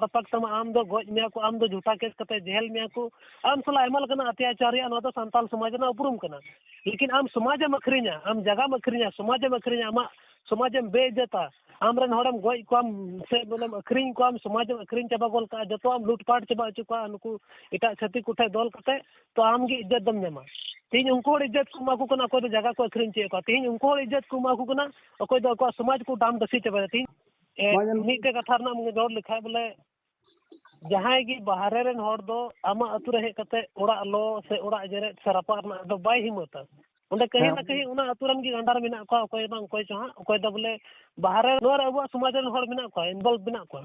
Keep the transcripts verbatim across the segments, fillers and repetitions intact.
ᱛᱟᱯᱟᱠ ᱛᱟᱢᱟ, ᱟᱢ ᱫᱚ ᱜᱚᱡ ᱢᱮᱭᱟ ᱠᱚ, ᱟᱢ ᱫᱚ ᱡᱷᱩᱴᱟ ᱠᱮᱥ ᱠᱟᱛᱮ ᱡᱮᱦᱮᱞ ᱢᱮᱭᱟ ᱠᱚ, ᱟᱢ ᱥᱟᱞᱟᱜ ᱟᱭᱢᱟ ᱞᱮᱠᱟᱱᱟᱜ ᱚᱛᱛᱟᱪᱟᱨ ᱨᱮᱭᱟᱜ ᱱᱚᱣᱟ ᱫᱚ ᱥᱟᱱᱛᱟᱞ ᱥᱚᱢᱟᱡᱽ ᱨᱮᱱᱟᱜ ᱩᱯᱨᱩᱢ ᱠᱟᱱᱟ᱾ ᱞᱮᱠᱤᱱ ᱟᱢ ᱥᱚᱢᱟᱡᱽ ᱮᱢ ᱟᱹᱠᱷᱨᱤᱧᱟ, ᱟᱢ ᱡᱟᱭᱜᱟᱢ ᱟᱹᱠᱷᱨᱤᱧᱟ, ᱥᱚᱢᱟᱡᱽ ᱮᱢ ᱟᱹᱠᱷᱨᱤᱧᱟ, ᱟᱢᱟᱜ ᱥᱚᱢᱟᱡᱽ ᱮᱢ ᱵᱮᱤᱡᱽᱡᱚᱛᱟ, ᱟᱢ ᱨᱮᱱ ᱦᱚᱲᱮᱢ ᱜᱚᱡ ᱠᱚᱣᱟᱢ ᱥᱮ ᱵᱚᱞᱮᱢ ᱟᱹᱠᱷᱨᱤᱧ ᱠᱚᱣᱟᱢ, ᱥᱚᱢᱟᱡᱽ ᱮᱢ ᱟᱹᱠᱷᱨᱤᱧ ᱪᱟᱵᱟ ᱜᱚᱫ ᱠᱟᱜᱼᱟ, ᱡᱚᱛᱚᱣᱟᱜ ᱮᱢ ᱞᱩᱴᱯᱟᱴ ᱪᱟᱵᱟ ᱦᱚᱪᱚ ᱠᱚᱣᱟ ᱱᱩᱠᱩ ᱮᱴᱟᱜ ᱪᱷᱟᱹᱛᱤᱠ ᱠᱚᱴᱷᱮᱱ ᱫᱚᱞ ᱠᱟᱛᱮ, ᱛᱚ ᱟᱢ ᱜᱮ ᱤᱡᱽᱡᱚᱛ ᱫᱚᱢ ᱧᱟᱢᱟ᱾ ᱛᱮᱦᱮᱧ ᱩᱱᱠᱩ ᱦᱚᱲ ᱤᱡᱽᱡᱚᱛ ᱠᱚ ᱮᱢᱟ ᱠᱚ ᱠᱟᱱᱟ, ᱚᱠᱚᱭ ᱫᱚ ᱡᱟᱭᱜᱟ ᱠᱚ ᱟᱹᱠᱷᱨᱤᱧ ᱦᱚᱪᱚᱭᱮᱫ ᱠᱚᱣᱟ᱾ ᱛᱮᱦᱮᱧ ᱩᱱᱠᱩ ᱦᱚᱲ ᱤᱡᱽᱡᱚᱛ ᱠᱚ ᱮᱢᱟ ᱠᱚ ᱠᱟᱱᱟ, ᱚᱠᱚᱭ ᱫᱚ ᱟᱠᱚᱣᱟᱜ ᱥᱚᱢᱟᱡᱽ ᱠᱚ ᱰᱟᱢ ᱰᱟᱹᱥᱤ ᱪᱟᱵᱟᱭᱟ᱾ ᱛᱮᱦᱮᱧ ᱮ, ᱢᱟ ᱧᱮᱞ ᱢᱮ᱾ ᱢᱤᱫᱴᱮᱡ ᱠᱟᱛᱷᱟ ᱨᱮᱱᱟᱜ ᱮᱢ ᱨᱚᱲ ᱞᱮᱠᱷᱟᱡ ᱵᱚᱞᱮ, ᱡᱟᱦᱟᱸᱭ ᱜᱮ ᱵᱟᱦᱨᱮ ᱨᱮᱱ ᱦᱚᱲ ᱫᱚ ᱟᱢᱟᱜ ᱟᱹᱛᱩ ᱨᱮ ᱦᱮᱡ ᱠᱟᱛᱮ ᱚᱲᱟᱜ ᱞᱚ ᱥᱮ ᱚᱲᱟᱜ ᱡᱮᱨᱮᱫ ᱥᱮ ᱨᱟᱯᱟᱜ ᱨᱮᱱᱟᱜ ᱫᱚ ᱵᱟᱭ ᱦᱤᱢᱢᱟᱹᱛᱟ᱾ ᱚᱸᱰᱮ ᱠᱟᱹᱦᱤ ᱦᱮᱸ᱾ ᱱᱟ ᱠᱟᱹᱦᱤ ᱚᱱᱟ ᱟᱹᱛᱩ ᱨᱮᱱ ᱜᱮ under ᱢᱮᱱᱟᱜ ᱠᱚᱣᱟ, ᱚᱠᱚᱭ ᱵᱟᱝ ᱚᱠᱚᱭ ᱪᱚ ᱦᱟᱸᱜ, ᱚᱠᱚᱭ ᱫᱚ ᱵᱚᱞᱮ ᱵᱟᱦᱨᱮ, ᱱᱚᱣᱟ ᱨᱮ ᱟᱵᱚᱣᱟᱜ ᱥᱚᱢᱟᱡᱽ ᱨᱮᱱ ᱦᱚᱲ ᱢᱮᱱᱟᱜ ᱠᱚᱣᱟ, involve ᱢᱮᱱᱟᱜ ᱠᱚᱣᱟ᱾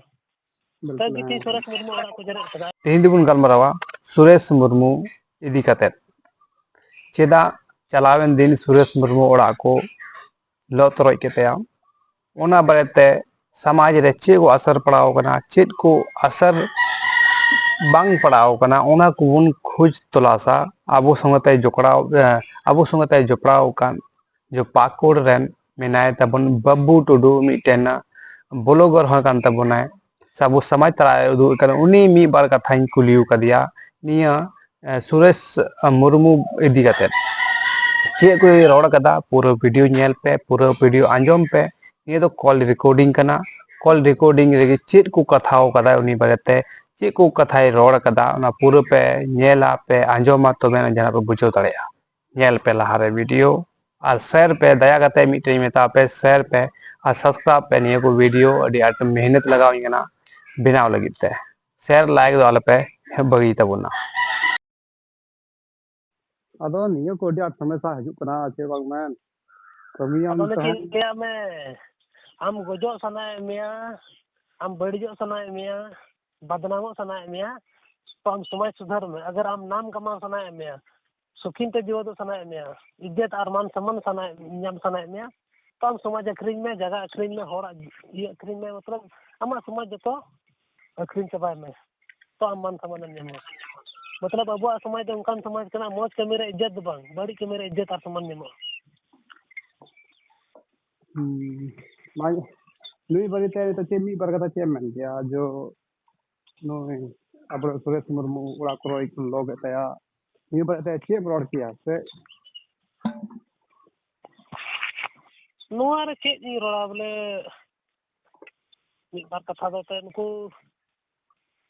ᱵᱤᱞᱠᱩᱞ, ᱛᱟᱹᱣ ᱜᱮ ᱛᱮᱦᱮᱧ ᱦᱮᱸ᱾ ᱥᱩᱨᱮᱥ ᱢᱩᱨᱢᱩ ᱚᱲᱟᱜ ᱠᱚ ᱡᱮᱨᱮᱫ ᱠᱟᱫᱟ᱾ ᱛᱮᱦᱮᱧ ᱫᱚᱵᱚᱱ ᱜᱟᱞᱢᱟᱨᱟᱣᱟ ᱥᱩᱨᱮᱥ ᱢᱩᱨᱢᱩ ᱤᱫᱤ ᱠᱟᱛᱮᱫ᱾ ᱪᱮᱫᱟᱜ ᱪᱟᱞᱟᱣᱮᱱ ᱫᱤᱱ ᱥᱩᱨᱮᱥ ᱢᱩᱨᱢᱩ ᱚᱲᱟᱜ ᱠᱚ ᱞᱚ ᱛᱚᱨᱚᱡ ᱠᱮᱫ ᱛᱟᱭᱟ? ᱚᱱᱟ ᱵᱟᱨᱮᱛᱮ ᱥᱚᱢᱟᱡᱽ ᱨᱮ ᱪᱮᱫ ᱠᱚ ᱟᱥᱚᱨ ᱯᱟᱲᱟᱣ ᱟᱠᱟᱱᱟ, ᱪᱮᱫ ᱠᱚ ᱟᱥᱚᱨ ᱵᱟᱝ ᱯᱟᱲᱟᱣ ᱟᱠᱟᱱᱟ, ᱚᱱᱟ ᱠᱚᱵᱚᱱ ᱠᱷᱚᱡᱽ ᱛᱚᱞᱟᱥᱟ᱾ ᱟᱵᱚ ᱥᱚᱸᱜᱮ ᱛᱮ ᱡᱚᱯᱲᱟᱣ, ᱮ, ᱟᱵᱚ ᱥᱚᱸᱜᱮ ᱛᱮ ᱡᱚᱯᱲᱟᱣ ᱟᱠᱟᱱ ᱡᱚ ᱯᱟᱹᱠᱩᱲ ᱨᱮᱱ ᱢᱮᱱᱟᱭ ᱛᱟᱵᱚᱱ ᱵᱟᱹᱵᱩ ᱴᱩᱰᱩ, ᱢᱤᱫᱴᱮᱱ ᱵᱞᱚᱜᱟᱨ ᱦᱚᱸ ᱠᱟᱱ ᱛᱟᱵᱚᱱᱟᱭ, ᱥᱮ ᱟᱵᱚ ᱥᱚᱢᱟᱡᱽ ᱛᱟᱞᱟᱨᱮ ᱩᱫᱩᱜ ᱠᱟᱱᱟ᱾ ᱩᱱᱤ ᱢᱤᱫ ᱵᱟᱨ ᱠᱟᱛᱷᱟᱧ ᱠᱩᱞᱤ ᱟᱠᱟᱫᱮᱭᱟ ᱱᱤᱭᱟᱹ, ᱮ, ᱥᱩᱨᱮᱥ ᱢᱩᱨᱢᱩ ᱤᱫᱤ ᱠᱟᱛᱮᱫ᱾ ᱪᱮᱫ ᱠᱚᱭ ᱨᱚᱲ ᱠᱟᱫᱟ, ᱯᱩᱨᱟᱹ video ᱧᱮᱞ ᱯᱮ, ᱯᱩᱨᱟᱹ video ᱟᱸᱡᱚᱢ ᱯᱮ᱾ ᱱᱤᱭᱟᱹ ᱫᱚ call recording ᱠᱟᱱᱟ᱾ Call recording ᱨᱮᱜᱮ ᱪᱮᱫ ᱠᱚ ᱠᱟᱛᱷᱟ ᱠᱟᱫᱟᱭ ᱩᱱᱤ ᱵᱟᱨᱮᱛᱮ, ᱪᱮᱫ ᱠᱚ ᱠᱟᱛᱷᱟᱭ ᱨᱚᱲ ᱠᱟᱫᱟ, ᱚᱱᱟ ᱯᱩᱨᱟᱹ ᱯᱮ ᱧᱮᱞᱟ, ᱯᱮ ᱟᱸᱡᱚᱢᱟ, ᱛᱚᱵᱮ ᱟᱱᱟᱜ ᱡᱟᱦᱟᱱᱟᱜ ᱯᱮ ᱵᱩᱡᱷᱟᱹᱣ ᱫᱟᱲᱮᱭᱟᱜᱼᱟ᱾ ᱧᱮᱞ ᱯᱮ ᱞᱟᱦᱟᱨᱮ video ᱟᱨ share ᱯᱮ, ᱫᱟᱭᱟ ᱠᱟᱛᱮ ᱢᱤᱫᱴᱮᱱ ᱤᱧ ᱢᱮᱛᱟ ᱯᱮ, share ᱯᱮ ᱟᱨ subscribe ᱯᱮ᱾ ᱱᱤᱭᱟᱹ ᱠᱚ video ᱟᱹᱰᱤ ᱟᱸᱴ ᱢᱮᱦᱱᱚᱛ ᱞᱟᱜᱟᱣ ᱤᱧ ᱠᱟᱱᱟ ᱵᱮᱱᱟᱣ ᱞᱟᱹᱜᱤᱫ ᱛᱮ᱾ Share, like ᱫᱚ ᱟᱞᱚᱯᱮ ᱵᱟᱹᱜᱤᱭ ᱛᱟᱵᱚᱱᱟ᱾ ᱟᱫᱚ ᱱᱤᱭᱟᱹ ᱠᱚ ᱟᱹᱰᱤ ᱟᱸᱴ ᱥᱚᱢᱚᱥᱥᱟ ᱦᱤᱡᱩᱜ ᱠᱟᱱᱟ, ᱪᱮᱫ ᱵᱟᱝ ᱢᱮᱱ᱾ ᱠᱟᱹᱢᱤᱭᱟᱢ ᱟᱫᱚ ᱚᱱᱮ ᱛᱟᱦᱮᱸᱫ᱾ ᱪᱮᱫ ᱞᱟᱹᱭᱟ ᱢᱮ, ᱟᱢ ᱜᱚᱡᱚᱜ ᱥᱟᱱᱟᱭᱮᱫ ᱢᱮᱭᱟ, ᱟᱢ ᱵᱟᱹᱲᱤᱡᱚᱜ ᱥᱟᱱᱟᱭᱮᱫ ᱢᱮᱭᱟ, ᱵᱟᱫᱱᱟᱢᱚᱜ ᱥᱟᱱᱟᱭᱮᱫ ᱢᱮᱭᱟ, ᱛᱚ ᱟᱢ ᱥᱚᱢᱟᱡᱽ ᱥᱩᱫᱷᱟᱹᱨ ᱢᱮ᱾ ᱟᱜᱟᱨ ᱟᱢ ᱱᱟᱢ ᱠᱟᱢᱟᱣ ᱥᱟᱱᱟᱭᱮᱫ ᱢᱮᱭᱟ, ᱥᱩᱠᱷᱤᱱ ᱛᱮ ᱡᱤᱣᱮᱫᱚᱜ ᱥᱟᱱᱟᱭᱮᱫ ᱢᱮᱭᱟ, ᱤᱡᱽᱡᱚᱛ ᱟᱨ ᱢᱟᱱ ᱥᱚᱱᱢᱟᱱ ᱥᱟᱱᱟᱭᱮᱫ, ᱧᱟᱢ ᱥᱟᱱᱟᱭᱮᱫ ᱢᱮᱭᱟ, ᱛᱚ ᱟᱢ ᱥᱚᱢᱟᱡᱽ ᱟᱹᱠᱷᱨᱤᱧ ᱢᱮ, ᱡᱟᱭᱜᱟ ᱟᱹᱠᱷᱨᱤᱧ ᱢᱮ, ᱦᱚᱲᱟᱜ ᱤᱭᱟᱹ ᱟᱹᱠᱷᱨᱤᱧ ᱢᱮ, ᱢᱚᱛᱞᱚᱵ ᱟᱢᱟᱜ ᱥᱚᱢᱟᱡᱽ ᱡᱚᱛᱚ ᱟᱹᱠᱷᱨᱤᱧ ᱪᱟᱵᱟᱭ ᱢᱮ, ᱛᱚ ᱟᱢ ᱢᱟᱱ ᱥᱚᱱᱢᱟᱱᱮᱢ ᱧᱟᱢᱟ᱾ ᱢᱚᱛᱞᱚᱵ ᱟᱵᱚᱣᱟᱜ ᱥᱚᱢᱟᱡᱽ ᱫᱚ ᱚᱱᱠᱟᱱ ᱥᱚᱢᱟᱡᱽ ᱠᱟᱱᱟ, ᱢᱚᱡᱽ ᱠᱟᱹᱢᱤ ᱨᱮ ᱤᱡᱽᱡᱚᱛ ᱫᱚ ᱵᱟᱝ, ᱵᱟᱹᱲᱤᱡ ᱠᱟᱹᱢᱤ ᱨᱮ ᱤᱡᱽᱡᱚᱛ ᱟᱨ ᱥᱚᱱᱢᱟᱱ ᱧᱟᱢᱚᱜᱼᱟ᱾ ᱦᱩᱸ᱾ ᱢᱟ, ᱱᱩᱭ ᱵᱟᱨᱮᱛᱮ ᱱᱤᱛᱚᱜ ᱪᱮᱫ ᱢᱤᱫ ᱵᱟᱨ ᱠᱟᱛᱷᱟ ᱪᱮᱫ ᱮᱢ ᱢᱮᱱ ᱠᱮᱭᱟ? ᱡᱚ, ᱱᱩᱭ ᱟᱵᱚᱨᱮᱱ ᱥᱩᱨᱮᱥ ᱢᱩᱨᱢᱩ ᱚᱲᱟᱜ ᱠᱚ ᱨᱚᱭ ᱠᱚ ᱞᱚ ᱠᱮᱫ ᱛᱟᱭᱟ, ᱱᱤᱭᱟᱹ ᱵᱟᱨᱮᱛᱮ ᱪᱮᱫ ᱮᱢ ᱨᱚᱲ ᱠᱮᱭᱟ ᱥᱮ? ᱱᱚᱣᱟ ᱨᱮ ᱪᱮᱫ ᱤᱧ ᱨᱚᱲᱟ ᱵᱚᱞᱮ, ᱢᱤᱫ ᱵᱟᱨ ᱠᱟᱛᱷᱟ ᱫᱚ ᱮᱱᱛᱮᱫ ᱱᱩᱠᱩ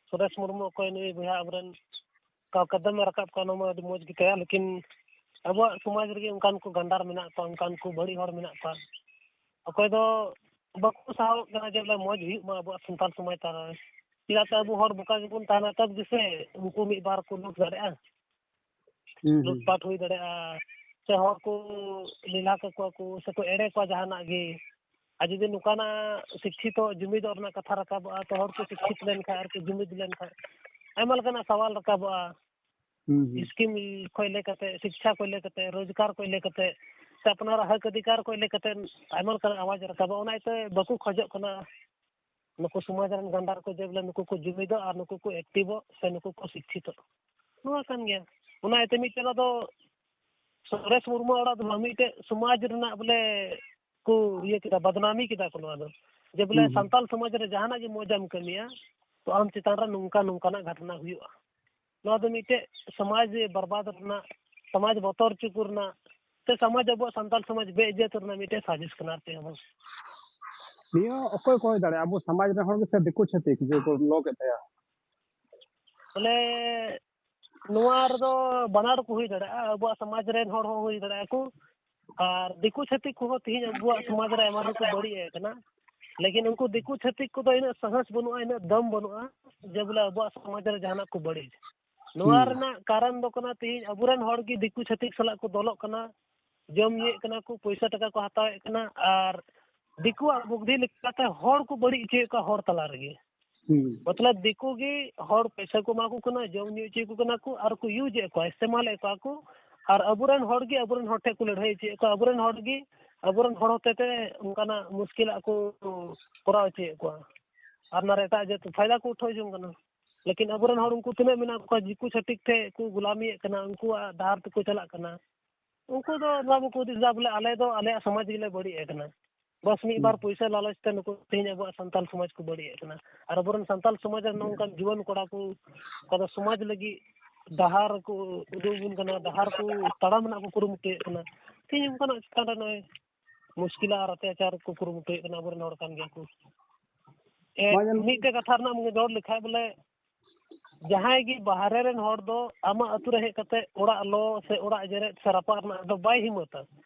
ᱥᱩᱨᱮᱥ ᱢᱩᱨᱢᱩ ᱚᱠᱚᱭ ᱱᱩᱭ ᱵᱚᱭᱦᱟ ᱟᱵᱚᱨᱮᱱ ᱠᱟ-, ᱠᱟᱫᱟᱢ ᱮ ᱨᱟᱠᱟᱵ ᱠᱟᱜ, ᱚᱱᱟ ᱢᱟ ᱟᱹᱰᱤ ᱢᱚᱡᱽ ᱜᱮ ᱛᱟᱭᱟ, ᱞᱮᱠᱤᱱ ᱟᱵᱚᱣᱟᱜ ᱥᱚᱢᱟᱡᱽ ᱨᱮᱜᱮ ᱚᱱᱠᱟᱱ ᱠᱚ ᱜᱟᱱᱰᱟᱨ ᱢᱮᱱᱟᱜ ᱠᱚᱣᱟ, ᱚᱱᱠᱟᱱ ᱠᱚ ᱵᱟᱹᱲᱤᱡ ᱦᱚᱲ ᱢᱮᱱᱟᱜ ᱠᱚᱣᱟ, ᱚᱠᱚᱭ ᱫᱚ ᱵᱟᱠᱚ ᱥᱟᱦᱟᱣᱚᱜ ᱠᱟᱱᱟ ᱡᱮ ᱵᱚᱞᱮ ᱢᱚᱡᱽ ᱦᱩᱭᱩᱜ ᱢᱟ ᱟᱵᱚᱣᱟᱜ ᱥᱟᱱᱛᱟᱲ ᱥᱚᱢᱟᱡᱽ ᱛᱟᱞᱟ ᱨᱮ᱾ ᱪᱮᱫᱟᱜ ᱥᱮ ᱟᱵᱚ ᱦᱚᱲ ᱵᱚᱠᱟ ᱜᱮᱵᱚᱱ ᱛᱟᱦᱮᱱᱟ, ᱛᱚᱵ ᱜᱮᱥᱮ ᱩᱱᱠᱩ ᱢᱤᱫ ᱵᱟᱨ ᱠᱚ ᱞᱩᱴ ᱫᱟᱲᱮᱭᱟᱜᱼᱟ᱾ ᱦᱩᱸ, ᱦᱩᱸ᱾ ᱞᱩᱴᱯᱟᱴ ᱦᱩᱭ ᱫᱟᱲᱮᱭᱟᱜᱼᱟ, ᱥᱮ ᱦᱚᱲ ᱠᱚ ᱞᱮᱞᱦᱟ ᱠᱟᱠᱚᱣᱟ ᱠᱚ, ᱥᱮᱠᱚ ᱮᱲᱮ ᱠᱚᱣᱟ ᱡᱟᱦᱟᱱᱟᱜ ᱜᱮ᱾ ᱟᱨ ᱡᱩᱫᱤ ᱱᱚᱝᱠᱟᱱᱟᱜ ᱥᱤᱠᱠᱷᱤᱛᱚ ᱡᱩᱢᱤᱫᱚᱜ ᱨᱮᱱᱟᱜ ᱠᱟᱛᱷᱟ ᱨᱟᱠᱟᱵᱚᱜᱼᱟ, ᱛᱚ ᱦᱚᱲ ᱠᱚ ᱥᱤᱠᱠᱷᱤᱛ ᱞᱮᱱᱠᱷᱟᱱ ᱟᱨ ᱠᱚ ᱡᱩᱢᱤᱫ ᱞᱮᱱᱠᱷᱟᱱ ᱟᱭᱢᱟ ᱞᱮᱠᱟᱱᱟᱜ ᱥᱟᱣᱟᱞ ᱨᱟᱠᱟᱵᱚᱜᱼᱟ᱾ ᱦᱩᱸ, ᱦᱩᱸ᱾ ᱥᱠᱤᱢ ᱠᱷᱚᱱ ᱞᱟᱹᱭ ᱠᱟᱛᱮ, ᱥᱤᱠᱠᱷᱟ ᱠᱷᱚᱱ ᱞᱟᱹᱭ ᱠᱟᱛᱮ, ᱨᱳᱡᱽᱜᱟᱨ ᱠᱷᱚᱱ ᱞᱟᱹᱭ ᱠᱟᱛᱮ, ᱥᱮ ᱟᱯᱱᱟᱨᱟᱜ ᱦᱚᱠ ᱚᱫᱷᱤᱠᱟᱨ ᱠᱷᱚᱱ ᱞᱟᱹᱭ ᱠᱟᱛᱮ ᱟᱭᱢᱟ ᱞᱮᱠᱟᱱᱟᱜ ᱟᱣᱟᱡᱽ ᱨᱟᱠᱟᱵᱚᱜᱼᱟ᱾ ᱚᱱᱟ ᱤᱭᱟᱹᱛᱮ ᱵᱟᱠᱚ ᱠᱷᱚᱡᱚᱜ ᱠᱟᱱᱟ ᱱᱩᱠᱩ ᱥᱚᱢᱟᱡᱽ ᱨᱮᱱ ᱜᱟᱱᱰᱟᱨ ᱠᱚ ᱡᱮ ᱵᱚᱞᱮ ᱱᱩᱠᱩ ᱠᱚ ᱡᱩᱢᱤᱫᱚᱜ ᱟᱨ ᱱᱩᱠᱩ ᱠᱚ ᱮᱠᱴᱤᱵᱚᱜ ᱥᱮ ᱱᱩᱠᱩ ᱠᱚ ᱥᱤᱠᱠᱷᱤᱛᱚᱜ᱾ ᱱᱚᱣᱟ ᱠᱟᱱ ᱜᱮᱭᱟ᱾ ᱚᱱᱟ ᱤᱭᱟᱹᱛᱮ ᱢᱤᱫᱴᱮᱱ ᱟᱫᱚ ᱥᱩᱨᱮᱥ ᱢᱩᱨᱢᱩ ᱚᱲᱟᱜ ᱫᱚ ᱵᱟᱝ, ᱢᱤᱫᱴᱮᱡ ᱥᱚᱢᱟᱡᱽ ᱨᱮᱱᱟᱜ ᱵᱚᱞᱮ ᱠᱚ ᱤᱭᱟᱹ ᱠᱮᱫᱟ, ᱵᱟᱫᱱᱟᱢᱤ ᱠᱮᱫᱟ ᱠᱚ ᱱᱚᱣᱟ ᱫᱚ, ᱡᱮ ᱵᱚᱞᱮ ᱦᱩᱸ, ᱦᱩᱸ᱾ ᱥᱟᱱᱛᱟᱞ ᱥᱚᱢᱟᱡᱽ ᱨᱮ ᱡᱟᱦᱟᱱᱟᱜ ᱜᱮ ᱢᱚᱡᱽ ᱮᱢ ᱠᱟᱹᱢᱤᱭᱟ, ᱛᱚ ᱟᱢ ᱪᱮᱛᱟᱱ ᱨᱮ ᱱᱚᱝᱠᱟ ᱱᱚᱝᱠᱟᱱᱟᱜ ᱜᱷᱚᱴᱚᱱᱟ ᱦᱩᱭᱩᱜᱼᱟ᱾ ᱱᱚᱣᱟ ᱫᱚ ᱢᱤᱫᱴᱮᱡ ᱥᱚᱢᱟᱡᱽ ᱵᱚᱨᱵᱟᱫ ᱨᱮᱱᱟᱜ, ᱥᱚᱢᱟᱡᱽ ᱵᱚᱛᱚᱨ ᱦᱚᱪᱚ ᱠᱚ ᱨᱮᱱᱟᱜ, ᱥᱮ ᱥᱚᱢᱟᱡᱽ, ᱟᱵᱚᱣᱟᱜ ᱥᱟᱱᱛᱟᱞ ᱥᱚᱢᱟᱡᱽ ᱵᱮᱼᱤᱡᱽᱡᱚᱛ ᱨᱮᱱᱟᱜ ᱢᱤᱫᱴᱮᱡ ᱥᱟᱡᱤᱥ ᱠᱟᱱᱟ, ᱟᱨ ᱪᱮᱫ ᱦᱚᱸ ᱵᱟᱝ᱾ ᱱᱤᱭᱟᱹ ᱚᱠᱚᱭ ᱠᱚ ᱦᱩᱭ ᱫᱟᱲᱮᱭᱟᱜᱼᱟ? ᱟᱵᱚ ᱥᱚᱢᱟᱡᱽ ᱨᱮᱱ ᱦᱚᱲ ᱜᱮ ᱥᱮ ᱫᱤᱠᱩ ᱪᱷᱟᱹᱛᱤᱠ ᱡᱮ ᱠᱚ ᱞᱚ ᱠᱮᱫ ᱛᱟᱭᱟ? ᱵᱚᱞᱮ ᱱᱚᱣᱟ ᱨᱮᱫᱚ ᱵᱟᱱᱟᱨ ᱠᱚ ᱦᱩᱭ ᱫᱟᱲᱮᱭᱟᱜᱼᱟ, ᱟᱵᱚᱣᱟᱜ ᱥᱚᱢᱟᱡᱽ ᱨᱮᱱ ᱦᱚᱲ ᱦᱚᱸ ᱦᱩᱭ ᱫᱟᱲᱮᱭᱟᱜᱼᱟ ᱠᱚ, ᱟᱨ ᱫᱤᱠᱩ ᱪᱷᱟᱹᱛᱤᱠ ᱠᱚᱦᱚᱸ ᱛᱮᱦᱮᱧ ᱟᱵᱚᱣᱟᱜ ᱥᱚᱢᱟᱡᱽ ᱨᱮ ᱟᱭᱢᱟ ᱰᱷᱮᱨ ᱠᱚ ᱵᱟᱹᱲᱤᱡ ᱮ ᱠᱟᱱᱟ᱾ ᱞᱮᱠᱤᱱ ᱩᱱᱠᱩ ᱫᱤᱠᱩ ᱪᱷᱟᱹᱛᱤᱠ ᱠᱚᱫᱚ ᱤᱱᱟᱹᱜ ᱥᱟᱦᱚᱥ ᱵᱟᱹᱱᱩᱜᱼᱟ, ᱤᱱᱟᱹᱜ ᱫᱚᱢ ᱵᱟᱹᱱᱩᱜᱼᱟ ᱡᱮ ᱵᱚᱞᱮ ᱟᱵᱚᱣᱟᱜ ᱥᱚᱢᱟᱡᱽ ᱨᱮ ᱡᱟᱦᱟᱱᱟᱜ ᱠᱚ ᱵᱟᱹᱲᱤᱡ᱾ ᱱᱚᱣᱟ ᱦᱩᱸ᱾ ᱨᱮᱱᱟᱜ ᱠᱟᱨᱚᱱ ᱫᱚ ᱠᱟᱱᱟ, ᱛᱮᱦᱮᱧ ᱟᱵᱚᱨᱮᱱ ᱦᱚᱲ ᱜᱮ ᱫᱤᱠᱩ ᱪᱷᱟᱹᱛᱤᱠ ᱥᱟᱞᱟᱜ ᱠᱚ ᱫᱚᱞᱚᱜ ᱠᱟᱱᱟ, ᱡᱚᱢ ᱧᱩᱭᱮᱫ ᱠᱟᱱᱟ ᱠᱚ, ᱯᱚᱭᱥᱟ ᱴᱟᱠᱟ ᱠᱚ ᱦᱟᱛᱟᱣᱮᱫ ᱠᱟᱱᱟ, ᱟᱨ ᱫᱤᱠᱩᱣᱟᱜ ᱵᱩᱫᱽᱫᱷᱤ ᱞᱮᱠᱟᱛᱮ ᱦᱚᱲ ᱠᱚ ᱵᱟᱹᱲᱤᱡ ᱦᱚᱪᱚᱭᱮᱫ ᱠᱚᱣᱟ ᱦᱚᱲ ᱛᱟᱞᱟ ᱨᱮᱜᱮ᱾ ᱦᱩᱸ᱾ ᱢᱚᱛᱞᱚᱵ ᱫᱤᱠᱩ ᱜᱮ ᱦᱚᱲ ᱯᱚᱭᱥᱟ ᱠᱚ ᱮᱢᱟ ᱠᱚ ᱠᱟᱱᱟ, ᱡᱚᱢ ᱧᱩ ᱦᱚᱪᱚᱭᱮᱫ ᱠᱚ ᱠᱟᱱᱟ ᱠᱚ, ᱟᱨ ᱠᱚ ᱤᱭᱩᱡᱽ ᱮᱫ ᱠᱚᱣᱟ, ᱤᱥᱛᱮᱢᱟᱞ ᱮᱫ ᱠᱚᱣᱟ ᱠᱚ, ᱟᱨ ᱟᱵᱚᱨᱮᱱ ᱦᱚᱲ ᱜᱮ ᱟᱵᱚᱨᱮᱱ ᱦᱚᱲ ᱴᱷᱮᱱ ᱠᱚ ᱞᱟᱹᱲᱦᱟᱹᱭ ᱦᱚᱪᱚᱭᱮᱫ ᱠᱚᱣᱟ, ᱟᱵᱚᱨᱮᱱ ᱦᱚᱲ ᱜᱮ ᱟᱵᱚᱨᱮᱱ ᱦᱚᱲ ᱦᱚᱛᱮ ᱛᱮ ᱚᱱᱠᱟᱱᱟᱜ ᱢᱩᱥᱠᱤᱞᱟᱜ ᱠᱚ ᱠᱚᱨᱟᱣ ᱦᱚᱪᱚᱭᱮᱫ ᱠᱚᱣᱟ, ᱟᱨ ᱚᱱᱟ ᱨᱮ ᱮᱴᱟᱜ ᱡᱟᱹᱛ ᱯᱷᱟᱭᱫᱟ ᱠᱚ ᱩᱴᱷᱟᱹᱣ ᱡᱚᱝ ᱠᱟᱱᱟ᱾ ᱞᱮᱠᱤᱱ ᱟᱵᱚᱨᱮᱱ ᱦᱚᱲ ᱩᱱᱠᱩ ᱛᱤᱱᱟᱹᱜ ᱢᱮᱱᱟᱜ ᱠᱚᱣᱟ, ᱫᱤᱠᱩ ᱪᱷᱟᱹᱛᱤᱠ ᱴᱷᱮᱱ ᱠᱚ ᱜᱩᱞᱟᱢᱤᱭᱮᱫ ᱠᱟᱱᱟ, ᱩᱱᱠᱩᱣᱟᱜ ᱰᱟᱦᱟᱨ ᱛᱮᱠᱚ ᱪᱟᱞᱟᱜ ᱠᱟᱱᱟ᱾ ᱩᱱᱠᱩ ᱫᱚ ᱱᱚᱣᱟ ᱵᱟᱠᱚ ᱦᱩᱫᱤᱥ ᱮᱫᱟ ᱵᱚᱞᱮ ᱟᱞᱮ ᱫᱚ ᱟᱞᱮᱭᱟᱜ ᱥᱚᱢᱟᱡᱽ ᱜᱮᱞᱮ ᱵᱟᱹᱲᱤᱡ ᱟᱠᱟᱱᱟ᱾ ᱵᱟᱥ ᱢᱤᱫ ᱵᱟᱨ ᱯᱩᱭᱥᱟᱹ ᱞᱟᱞᱚᱪ ᱛᱮ ᱱᱩᱠᱩ ᱛᱮᱦᱮᱧ ᱟᱵᱚᱣᱟᱜ ᱥᱟᱱᱛᱟᱞ ᱥᱚᱢᱟᱡᱽ ᱠᱚ ᱵᱟᱹᱲᱤᱡᱮᱫ ᱠᱟᱱᱟ᱾ ᱟᱨ ᱟᱵᱚᱨᱮᱱ ᱥᱟᱱᱛᱟᱞ ᱥᱚᱢᱟᱡᱽ ᱨᱮᱱ ᱱᱚᱝᱠᱟᱱ ᱡᱩᱣᱟᱹᱱ ᱠᱚᱲᱟ ᱠᱚ ᱚᱠᱟ ᱫᱚ ᱥᱚᱢᱟᱡᱽ ᱞᱟᱹᱜᱤᱫ ᱰᱟᱦᱟᱨ ᱠᱚ ᱩᱫᱩᱜ ᱟᱵᱚᱱ ᱠᱟᱱᱟ, ᱰᱟᱦᱟᱨ ᱠᱚ ᱛᱟᱲᱟᱢ ᱨᱮᱱᱟᱜ ᱠᱚ ᱠᱩᱨᱩᱢᱩᱴᱩᱭᱮᱫ ᱠᱟᱱᱟ᱾ ᱛᱮᱦᱮᱧ ᱚᱱᱠᱟᱱᱟᱜ ᱪᱮᱛᱟᱱ ᱨᱮ ᱱᱚᱜᱼᱚᱭ ᱢᱩᱥᱠᱤᱞᱟ ᱟᱨ ᱚᱛᱛᱟᱪᱟᱨ ᱠᱚ ᱠᱩᱨᱩᱢᱩᱴᱩᱭᱮᱫ ᱠᱟᱱᱟ, ᱟᱵᱚᱨᱮᱱ ᱦᱚᱲ ᱠᱟᱱ ᱜᱮᱭᱟ ᱠᱚ᱾ ᱮ, ᱢᱟ ᱧᱮᱞ ᱢᱤᱫᱴᱮᱡ ᱠᱟᱛᱷᱟ ᱨᱮᱱᱟᱜ ᱮᱢ ᱨᱚᱲ ᱞᱮᱠᱷᱟᱡ ᱵᱚᱞᱮ ᱡᱟᱦᱟᱸᱭ ᱜᱮ ᱵᱟᱦᱨᱮ ᱨᱮᱱ ᱦᱚᱲ ᱫᱚ ᱟᱢᱟᱜ ᱟᱹᱛᱩ ᱨᱮ ᱦᱮᱡ ᱠᱟᱛᱮ ᱚᱲᱟᱜ ᱞᱚ ᱥᱮ ᱚᱲᱟᱜ ᱡᱮᱨᱮᱫ ᱥᱮ ᱨᱟᱯᱟᱜ ᱨᱮᱱᱟᱜ ᱫᱚ ᱵᱟᱭ ᱦᱤᱢᱢᱟᱹᱛᱟ᱾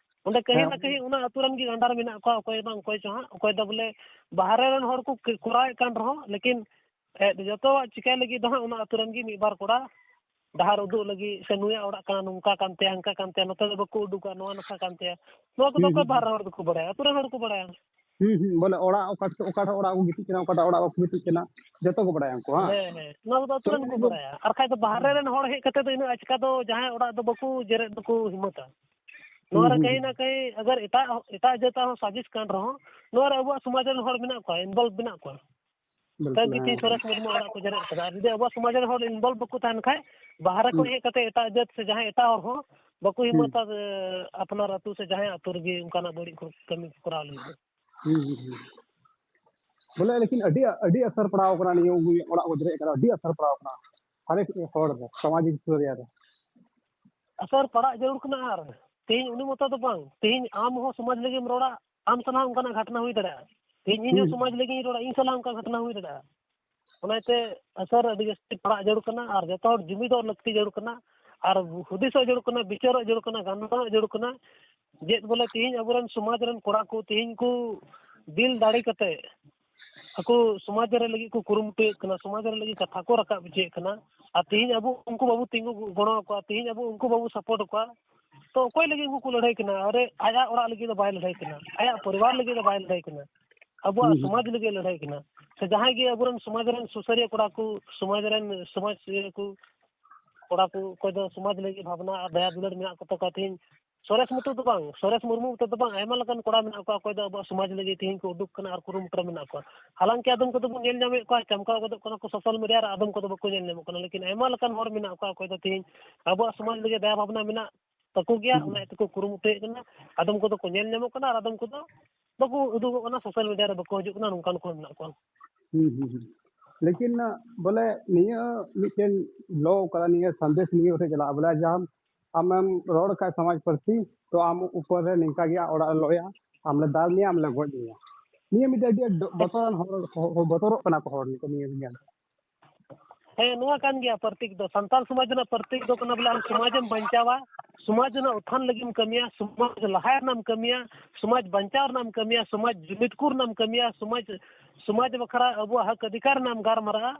ᱚᱸᱰᱮ ᱠᱟᱹᱦᱤ ᱦᱮᱸ᱾ ᱱᱟ ᱠᱟᱹᱦᱤ ᱚᱱᱟ ᱟᱹᱛᱩ ᱨᱮᱱ ᱜᱮ ᱜᱟᱸᱰᱟᱨ ᱢᱮᱱᱟᱜ ᱠᱚᱣᱟ, ᱚᱠᱚᱭ ᱵᱟᱝ ᱚᱠᱚᱭ ᱪᱚ ᱦᱟᱸᱜ, ᱚᱠᱚᱭ ᱫᱚ ᱵᱚᱞᱮ ᱵᱟᱦᱨᱮ ᱨᱮᱱ ᱦᱚᱲ ᱠᱚ ᱠ-, ᱠᱚᱨᱟᱣᱮᱫ ᱠᱟᱱ ᱨᱮᱦᱚᱸ, ᱞᱮᱠᱤᱱ ᱮᱫ, ᱡᱚᱛᱚᱣᱟᱜ ᱪᱤᱠᱟᱹᱭ ᱞᱟᱹᱜᱤᱫ ᱫᱚ ᱦᱟᱸᱜ ᱚᱱᱟ ᱟᱹᱛᱩ ᱨᱮᱱ ᱜᱮ ᱢᱤᱫ ᱵᱟᱨ ᱠᱚᱲᱟ ᱰᱟᱦᱟᱨ ᱩᱫᱩᱜ ᱞᱟᱹᱜᱤᱫ ᱥᱮ ᱱᱩᱭᱟᱜ ᱚᱲᱟᱜ ᱠᱟᱱᱟ, ᱱᱚᱝᱠᱟ ᱠᱟᱱ ᱛᱟᱭᱟ, ᱦᱟᱱᱠᱟ ᱠᱟᱱ ᱛᱟᱭᱟ, ᱱᱚᱛᱮ ᱫᱚ ᱵᱟᱠᱚ ᱩᱰᱩᱠᱟ, ᱱᱚᱣᱟ ᱱᱟᱠᱷᱟ ᱠᱟᱱ ᱛᱟᱭᱟ, ᱱᱚᱣᱟ ᱠᱚᱫᱚ ᱦᱩᱸ, ᱚᱠᱚᱭ ᱦᱩᱸ, ᱵᱟᱦᱨᱮ ᱦᱚᱲ ᱫᱚᱠᱚ ᱵᱟᱲᱟᱭᱟ, ᱟᱹᱛᱩ ᱨᱮᱱ ᱦᱚᱲ ᱠᱚ ᱵᱟᱲᱟᱭᱟ᱾ ᱦᱩᱸ, ᱦᱩᱸ, ᱵᱚᱞᱮ ᱚᱲᱟᱜ ᱚᱠᱟ, ᱚᱠᱟᱴᱟᱜ ᱚᱲᱟᱜ ᱠᱚ ᱜᱤᱛᱤᱡ ᱠᱟᱱᱟ, ᱚᱠᱟᱴᱟᱜ ᱚᱲᱟᱜ ᱵᱟᱠᱚ ᱜᱤᱛᱤᱡ ᱠᱟᱱᱟ, ᱡᱚᱛᱚ ᱠᱚ ᱵᱟᱲᱟᱭᱟ ᱩᱱᱠᱩ, ᱦᱟᱸ? ᱦᱮᱸ, ᱦᱮᱸ, ᱱᱚᱣᱟ ᱠᱚᱫᱚ ᱟᱹᱛᱩ ᱨᱮᱱ ᱠᱚ ᱵᱟᱲᱟᱭᱟ᱾ ᱟᱨ ᱠᱷᱟᱡ ᱫᱚ ᱵᱟᱦᱨᱮ ᱨᱮᱱ ᱦᱚᱲ ᱦᱮᱡ ᱠᱟᱛᱮ ᱫᱚ ᱤᱱᱟᱹᱜ ᱟᱪᱠᱟ ᱫᱚ ᱡᱟᱦᱟᱸᱭ ᱚᱲᱟᱜ ᱫᱚ ᱵᱟᱠᱚ ᱡᱮᱨᱮᱫ, ᱵᱟᱠᱚ ᱦᱤᱢᱢᱟᱹᱛᱟ᱾ ᱱᱚᱣᱟ ᱦᱩᱸ, ᱨᱮ ᱦᱩᱸ, ᱠᱟᱹᱦᱤ ᱦᱩᱸ᱾ ᱱᱟ ᱠᱟᱹᱦᱤ ᱟᱜᱟᱨ ᱮᱴᱟᱜ, ᱮᱴᱟᱜ ᱡᱟᱹᱛᱟᱜ ᱦᱚᱸ ᱥᱟᱡᱤᱥ ᱠᱟᱱ ᱨᱮᱦᱚᱸ, ᱱᱚᱣᱟ ᱨᱮ ᱟᱵᱚᱣᱟᱜ ᱥᱚᱢᱟᱡᱽ ᱨᱮᱱ ᱦᱚᱲ ᱢᱮᱱᱟᱜ ᱠᱚᱣᱟ, involve ᱢᱮᱱᱟᱜ ᱠᱚᱣᱟ᱾ ᱛᱟᱹᱣ ᱵᱤᱞᱠᱩᱞ, ᱜᱮ ᱛᱤᱦᱤᱧ ᱦᱮᱸ᱾ ᱥᱚᱨᱮᱥ ᱢᱩᱨᱢᱩ ᱚᱲᱟᱜ ᱠᱚ ᱡᱮᱨᱮᱫ ᱠᱟᱫᱟ᱾ ᱟᱨ ᱡᱩᱫᱤ ᱟᱵᱚᱣᱟᱜ ᱥᱚᱢᱟᱡᱽ ᱨᱮᱱ ᱦᱚᱲ involve ᱵᱟᱠᱚ ᱛᱟᱦᱮᱱ ᱠᱷᱟᱡ, ᱵᱟᱦᱨᱮ ᱠᱷᱚᱱ ᱦᱩᱸ᱾ ᱦᱮᱡ ᱠᱟᱛᱮ ᱮᱴᱟᱜ ᱡᱟᱹᱛ ᱥᱮ ᱡᱟᱦᱟᱸᱭ ᱮᱴᱟᱜ ᱦᱚᱲ ᱦᱚᱸ ᱵᱟᱠᱚ ᱦᱩᱸ᱾ ᱦᱤᱢᱢᱟᱹᱛᱟ, ᱮ, ᱟᱯᱱᱟᱨ ᱟᱹᱛᱩ ᱥᱮ ᱡᱟᱦᱟᱸᱭ ᱟᱹᱛᱩ ᱨᱮᱜᱮ ᱚᱱᱠᱟᱱᱟᱜ ᱵᱟᱹᱲᱤᱡ ᱠᱚ ᱠᱟᱹᱢᱤ ᱠᱚ ᱠᱚᱨᱟᱣ ᱞᱟᱹᱜᱤᱫ ᱫᱚ᱾ ᱦᱩᱸ, ᱦᱩᱸ, ᱦᱩᱸ᱾ ᱵᱚᱞᱮ, ᱞᱮᱠᱤᱱ ᱟᱹᱰᱤ, ᱟᱹᱰᱤ ᱟᱥᱟᱨ ᱯᱟᱲᱟᱣ ᱠᱟᱱᱟ ᱱᱤᱭᱟᱹ ᱚᱲᱟᱜ ᱠᱚ ᱡᱮᱨᱮᱫ ᱠᱟᱱᱟ, ᱟᱹᱰᱤ ᱟᱥᱟᱨ ᱯᱟᱲᱟᱣ ᱠᱟᱱᱟ ᱦᱟᱨᱮᱠ ᱦᱚᱲ ᱨᱮ, ᱥᱟᱢᱟᱡᱤᱠ ᱥᱩᱥᱟᱹᱨᱤᱭᱟᱹ ᱨᱮ᱾ ᱟᱥᱟᱨ ᱯᱟᱲᱟᱜ ᱡᱟᱹᱨᱩᱲ ᱠᱟᱱᱟ᱾ ᱟᱨ ᱛᱮᱦᱮᱧ ᱩᱱᱤ ᱢᱚᱛᱚ ᱫᱚ ᱵᱟᱝ, ᱛᱮᱦᱮᱧ ᱟᱢ ᱦᱚᱸ ᱥᱚᱢᱟᱡᱽ ᱞᱟᱹᱜᱤᱫ ᱮᱢ ᱨᱚᱲᱟ, ᱟᱢ ᱥᱟᱞᱟᱜ ᱚᱱᱠᱟᱱᱟᱜ ᱜᱷᱟᱴᱱᱟ ᱦᱩᱭ ᱫᱟᱲᱮᱭᱟᱜᱼᱟ᱾ ᱛᱮᱦᱮᱧ ᱤᱧ ᱦᱚᱸ ᱦᱩᱸ᱾ ᱥᱚᱢᱟᱡᱽ ᱞᱟᱹᱜᱤᱫ ᱤᱧ ᱨᱚᱲᱟ, ᱤᱧ ᱥᱟᱞᱟᱜ ᱚᱱᱠᱟ ᱜᱷᱟᱴᱱᱟ ᱦᱩᱭ ᱫᱟᱲᱮᱭᱟᱜᱼᱟ᱾ ᱚᱱᱟᱛᱮ ᱟᱥᱟᱨ ᱟᱹᱰᱤ ᱡᱟᱹᱥᱛᱤ ᱯᱟᱲᱟᱜ ᱡᱟᱹᱨᱩᱲ ᱠᱟᱱᱟ᱾ ᱟᱨ ᱡᱚᱛᱚ ᱦᱚᱲ ᱡᱩᱢᱤᱫᱚᱜ ᱞᱟᱹᱠᱛᱤ ᱡᱟᱹᱨᱩᱲ ᱠᱟᱱᱟ᱾ ᱟᱨ ᱦᱩᱫᱤᱥᱚᱜ ᱡᱟᱹᱨᱩᱲ ᱠᱟᱱᱟ, ᱵᱤᱪᱟᱹᱨᱚᱜ ᱡᱟᱹᱨᱩᱲ ᱠᱟᱱᱟ, ᱜᱟᱱᱚᱜ ᱡᱟᱹᱨᱩᱲ ᱠᱟᱱᱟ᱾ ᱪᱮᱫ ᱵᱚᱞᱮ ᱛᱮᱦᱮᱧ ᱟᱵᱚᱨᱮᱱ ᱥᱚᱢᱟᱡᱽ ᱨᱮᱱ ᱠᱚᱲᱟ ᱠᱚ ᱛᱮᱦᱮᱧ ᱠᱚ ᱫᱤᱞ ᱫᱟᱲᱮ ᱠᱟᱛᱮ ᱟᱠᱚ ᱥᱚᱢᱟᱡᱽ ᱨᱮ ᱞᱟᱹᱜᱤᱫ ᱠᱚ ᱠᱩᱨᱩᱢᱩᱴᱩᱭᱮᱫ ᱠᱟᱱᱟ, ᱥᱚᱢᱟᱡᱽ ᱨᱮ ᱞᱟᱹᱜᱤᱫ ᱠᱟᱛᱷᱟ ᱠᱚ ᱨᱟᱠᱟᱵ ᱦᱚᱪᱚᱭᱮᱫ ᱠᱟᱱᱟ᱾ ᱟᱨ ᱛᱮᱦᱮᱧ ᱟᱵᱚ ᱩᱱᱠᱩ ᱵᱟᱵᱚ ᱛᱤᱸᱜᱩ ᱜᱚᱲᱚ ᱟᱠᱚᱣᱟ, ᱛᱮᱦᱮᱧ ᱟᱵᱚ ᱩᱱᱠᱩ ᱵᱟᱵᱚ support ᱟᱠᱚᱣᱟ, ᱛᱚ ᱚᱠᱚᱭ ᱞᱟᱹᱜᱤᱫ ᱩᱱᱠᱩ ᱠᱚ ᱞᱟᱹᱲᱦᱟᱹᱭ ᱠᱟᱱᱟ? ᱟᱨᱮ, ᱟᱭᱟᱜ ᱚᱲᱟᱜ ᱞᱟᱹᱜᱤᱫ ᱫᱚ ᱵᱟᱭ ᱞᱟᱹᱲᱦᱟᱹᱭ ᱠᱟᱱᱟ, ᱟᱭᱟᱜ ᱯᱚᱨᱤᱵᱟᱨ ᱞᱟᱹᱜᱤᱫ ᱫᱚ ᱵᱟᱭ ᱞᱟᱹᱲᱦᱟᱹᱭ ᱠᱟᱱᱟ, ᱟᱵᱚᱣᱟᱜ ᱦᱩᱸ, ᱦᱩᱸ᱾ ᱥᱚᱢᱟᱡᱽ ᱞᱟᱹᱜᱤᱫ ᱞᱟᱹᱲᱦᱟᱹᱭ ᱠᱟᱱᱟ᱾ ᱥᱮ ᱡᱟᱦᱟᱸᱭ ᱜᱮ ᱟᱵᱚᱨᱮᱱ ᱥᱚᱢᱟᱡᱽ ᱨᱮᱱ ᱥᱩᱥᱟᱹᱨᱤᱭᱟᱹ ᱠᱚᱲᱟ ᱠᱚ, ᱥᱚᱢᱟᱡᱽ ᱨᱮᱱ ᱥᱚᱢᱟᱡᱽ ᱥᱩᱥᱟᱹᱨᱤᱭᱟᱹ ᱠᱚ, ᱠᱚᱲᱟ ᱠᱚ, ᱚᱠᱚᱭ ᱫᱚ ᱥᱚᱢᱟᱡᱽ ᱞᱟᱹᱜᱤᱫ ᱵᱷᱟᱵᱽᱱᱟ ᱟᱨ ᱫᱟᱭᱟ ᱫᱩᱞᱟᱹᱲ ᱢᱮᱱᱟᱜ ᱠᱚ ᱛᱟᱠᱚᱣᱟ, ᱛᱮᱦᱮᱧ ᱥᱚᱨᱮᱥ ᱢᱩᱨᱢᱩ ᱢᱚᱛᱚ ᱫᱚ ᱵᱟᱝ, ᱥᱚᱨᱮᱥ ᱢᱩᱨᱢᱩ ᱢᱚᱛᱚ ᱫᱚ ᱵᱟᱝ, ᱟᱭᱢᱟ ᱞᱮᱠᱟᱱ ᱠᱚᱲᱟ ᱢᱮᱱᱟᱜ ᱠᱚᱣᱟ, ᱚᱠᱚᱭ ᱫᱚ ᱟᱵᱚᱣᱟᱜ ᱥᱚᱢᱟᱡᱽ ᱞᱟᱹᱜᱤᱫ ᱛᱮᱦᱮᱧ ᱠᱚ ᱩᱰᱩᱠ ᱠᱟᱱᱟ ᱟᱨ ᱠᱩᱨᱩᱢᱩᱴᱩ ᱨᱮ ᱢᱮᱱᱟᱜ ᱠᱚᱣᱟ᱾ ᱦᱟᱞᱟᱝᱠᱤ ᱟᱫᱚᱢ ᱠᱚᱫᱚ ᱵᱚᱱ ᱧᱮᱞ ᱧᱟᱢᱮᱫ ᱠᱚᱣᱟ, ᱪᱟᱢᱠᱟᱣ ᱜᱚᱫᱚᱜ ᱠᱟᱱᱟ ᱠᱚ social media ᱨᱮ, ᱟᱫᱚᱢ ᱠᱚᱫᱚ ᱵᱟᱠᱚ ᱧᱮᱞ ᱧᱟᱢᱚᱜ ᱠᱟᱱᱟ᱾ ᱞᱮᱠᱤᱱ ᱟᱭᱢᱟ ᱞᱮᱠᱟᱱ ᱦᱚᱲ ᱢᱮᱱᱟᱜ ᱠᱚᱣᱟ, ᱚᱠᱚᱭ ᱫᱚ ᱛᱮᱦᱮᱧ ᱟᱵᱚᱣᱟᱜ ᱥᱚᱢᱟᱡᱽ ᱞᱟᱹᱜᱤᱫ ᱫᱟᱭᱟ ᱵᱷᱟᱵᱽᱱᱟ ᱢᱮᱱᱟᱜ ᱛᱟᱠᱚ ᱜᱮᱭᱟ, ᱦᱩᱸ᱾ ᱚᱱᱟ ᱤᱭᱟᱹ ᱛᱮᱠᱚ ᱠᱩᱨᱩᱢᱩᱴᱩᱭᱮᱫ ᱠᱟᱱᱟ᱾ ᱟᱫᱚᱢ ᱠᱚᱫᱚ ᱠᱚ ᱧᱮᱞ ᱧᱟᱢᱚᱜ ᱠᱟᱱᱟ ᱟᱨ ᱟᱫᱚᱢ ᱠᱚᱫᱚ ᱵᱟᱠᱚ ᱩᱫᱩᱜᱚᱜ ᱠᱟᱱᱟ, ᱥᱳᱥᱟᱞ ᱢᱤᱰᱤᱭᱟ ᱨᱮ ᱵᱟᱠᱚ ᱦᱤᱡᱩᱜ ᱠᱟᱱᱟ, ᱱᱚᱝᱠᱟᱱ ᱠᱚ ᱢᱮᱱᱟᱜ ᱠᱚᱣᱟ᱾ ᱦᱩᱸ ᱦᱩᱸ ᱦᱩᱸ᱾ ᱞᱮᱠᱤᱱ ᱵᱚᱞᱮ ᱱᱤᱭᱟᱹ ᱢᱤᱫᱴᱮᱱ ᱞᱚ ᱠᱟᱱᱟ, ᱱᱤᱭᱟᱹ ᱥᱟᱸᱫᱮᱥ ᱱᱤᱭᱟᱹ ᱠᱟᱛᱮ ᱪᱟᱞᱟᱜᱼᱟ ᱵᱚᱞᱮ, ᱡᱟᱦᱟᱸ ᱟᱢᱮᱢ ᱨᱚᱲ ᱠᱷᱟᱡ ᱥᱚᱢᱟᱡᱽ ᱯᱟᱹᱨᱥᱤ, ᱛᱚ ᱟᱢ ᱩᱯᱚᱨ ᱨᱮ ᱱᱤᱝᱠᱟ ᱜᱮ ᱚᱲᱟᱜ ᱨᱮ ᱞᱚᱭᱟ, ᱟᱢ ᱞᱮ ᱫᱟᱞ ᱢᱮᱭᱟ, ᱟᱢ ᱞᱮ ᱜᱚᱡ ᱢᱮᱭᱟ᱾ ᱱᱤᱭᱟᱹ ᱢᱤᱫᱴᱮᱱ ᱟᱹᱰᱤ ᱟᱸᱴ ᱵᱚᱛᱚᱨᱟᱱ ᱦᱚᱲ, ᱦᱚᱲ ᱵᱚᱛᱚᱨᱚᱜ ᱠᱟᱱᱟ ᱠᱚ ᱦᱚᱲ ᱱᱤᱛᱚᱜ ᱱᱤᱭᱟᱹ ᱧᱮᱞ᱾ ᱦᱮᱸ, ᱱᱚᱣᱟ ᱠᱟᱱ ᱜᱮᱭᱟ ᱯᱨᱚᱛᱤᱠ ᱫᱚ᱾ ᱥᱟᱱᱛᱟᱲ ᱥᱚᱢᱟᱡᱽ ᱨᱮᱱᱟᱜ ᱯᱨᱚᱛᱤᱠ ᱫᱚ ᱠᱟᱱᱟ ᱵᱚᱞᱮ ᱟᱢ ᱥᱚᱢᱟᱡᱽ ᱮᱢ ᱵᱟᱧᱪᱟᱣᱟ, ᱥᱚᱢᱟᱡᱽ ᱨᱮᱱᱟᱜ ᱩᱛᱷᱟᱱ ᱞᱟᱹᱜᱤᱫ ᱮᱢ ᱠᱟᱹᱢᱤᱭᱟ, ᱥᱚᱢᱟᱡᱽ ᱞᱟᱦᱟ ᱨᱮᱱᱟᱜ ᱮᱢ ᱠᱟᱹᱢᱤᱭᱟ, ᱥᱚᱢᱟᱡᱽ ᱵᱟᱧᱪᱟᱣ ᱨᱮᱱᱟᱜ ᱮᱢ ᱠᱟᱹᱢᱤᱭᱟ, ᱥᱚᱢᱟᱡᱽ ᱡᱩᱢᱤᱫ ᱠᱚ ᱨᱮᱱᱟᱜ ᱮᱢ ᱠᱟᱹᱢᱤᱭᱟ, ᱥᱚᱢᱟᱡᱽ, ᱥᱚᱢᱟᱡᱽ ᱵᱟᱠᱷᱨᱟ ᱟᱵᱚᱣᱟᱜ ᱦᱚᱠ ᱚᱫᱷᱤᱠᱟᱨ ᱨᱮᱱᱟᱜ ᱮᱢ ᱜᱟᱨᱢᱟᱨᱟᱜᱼᱟ,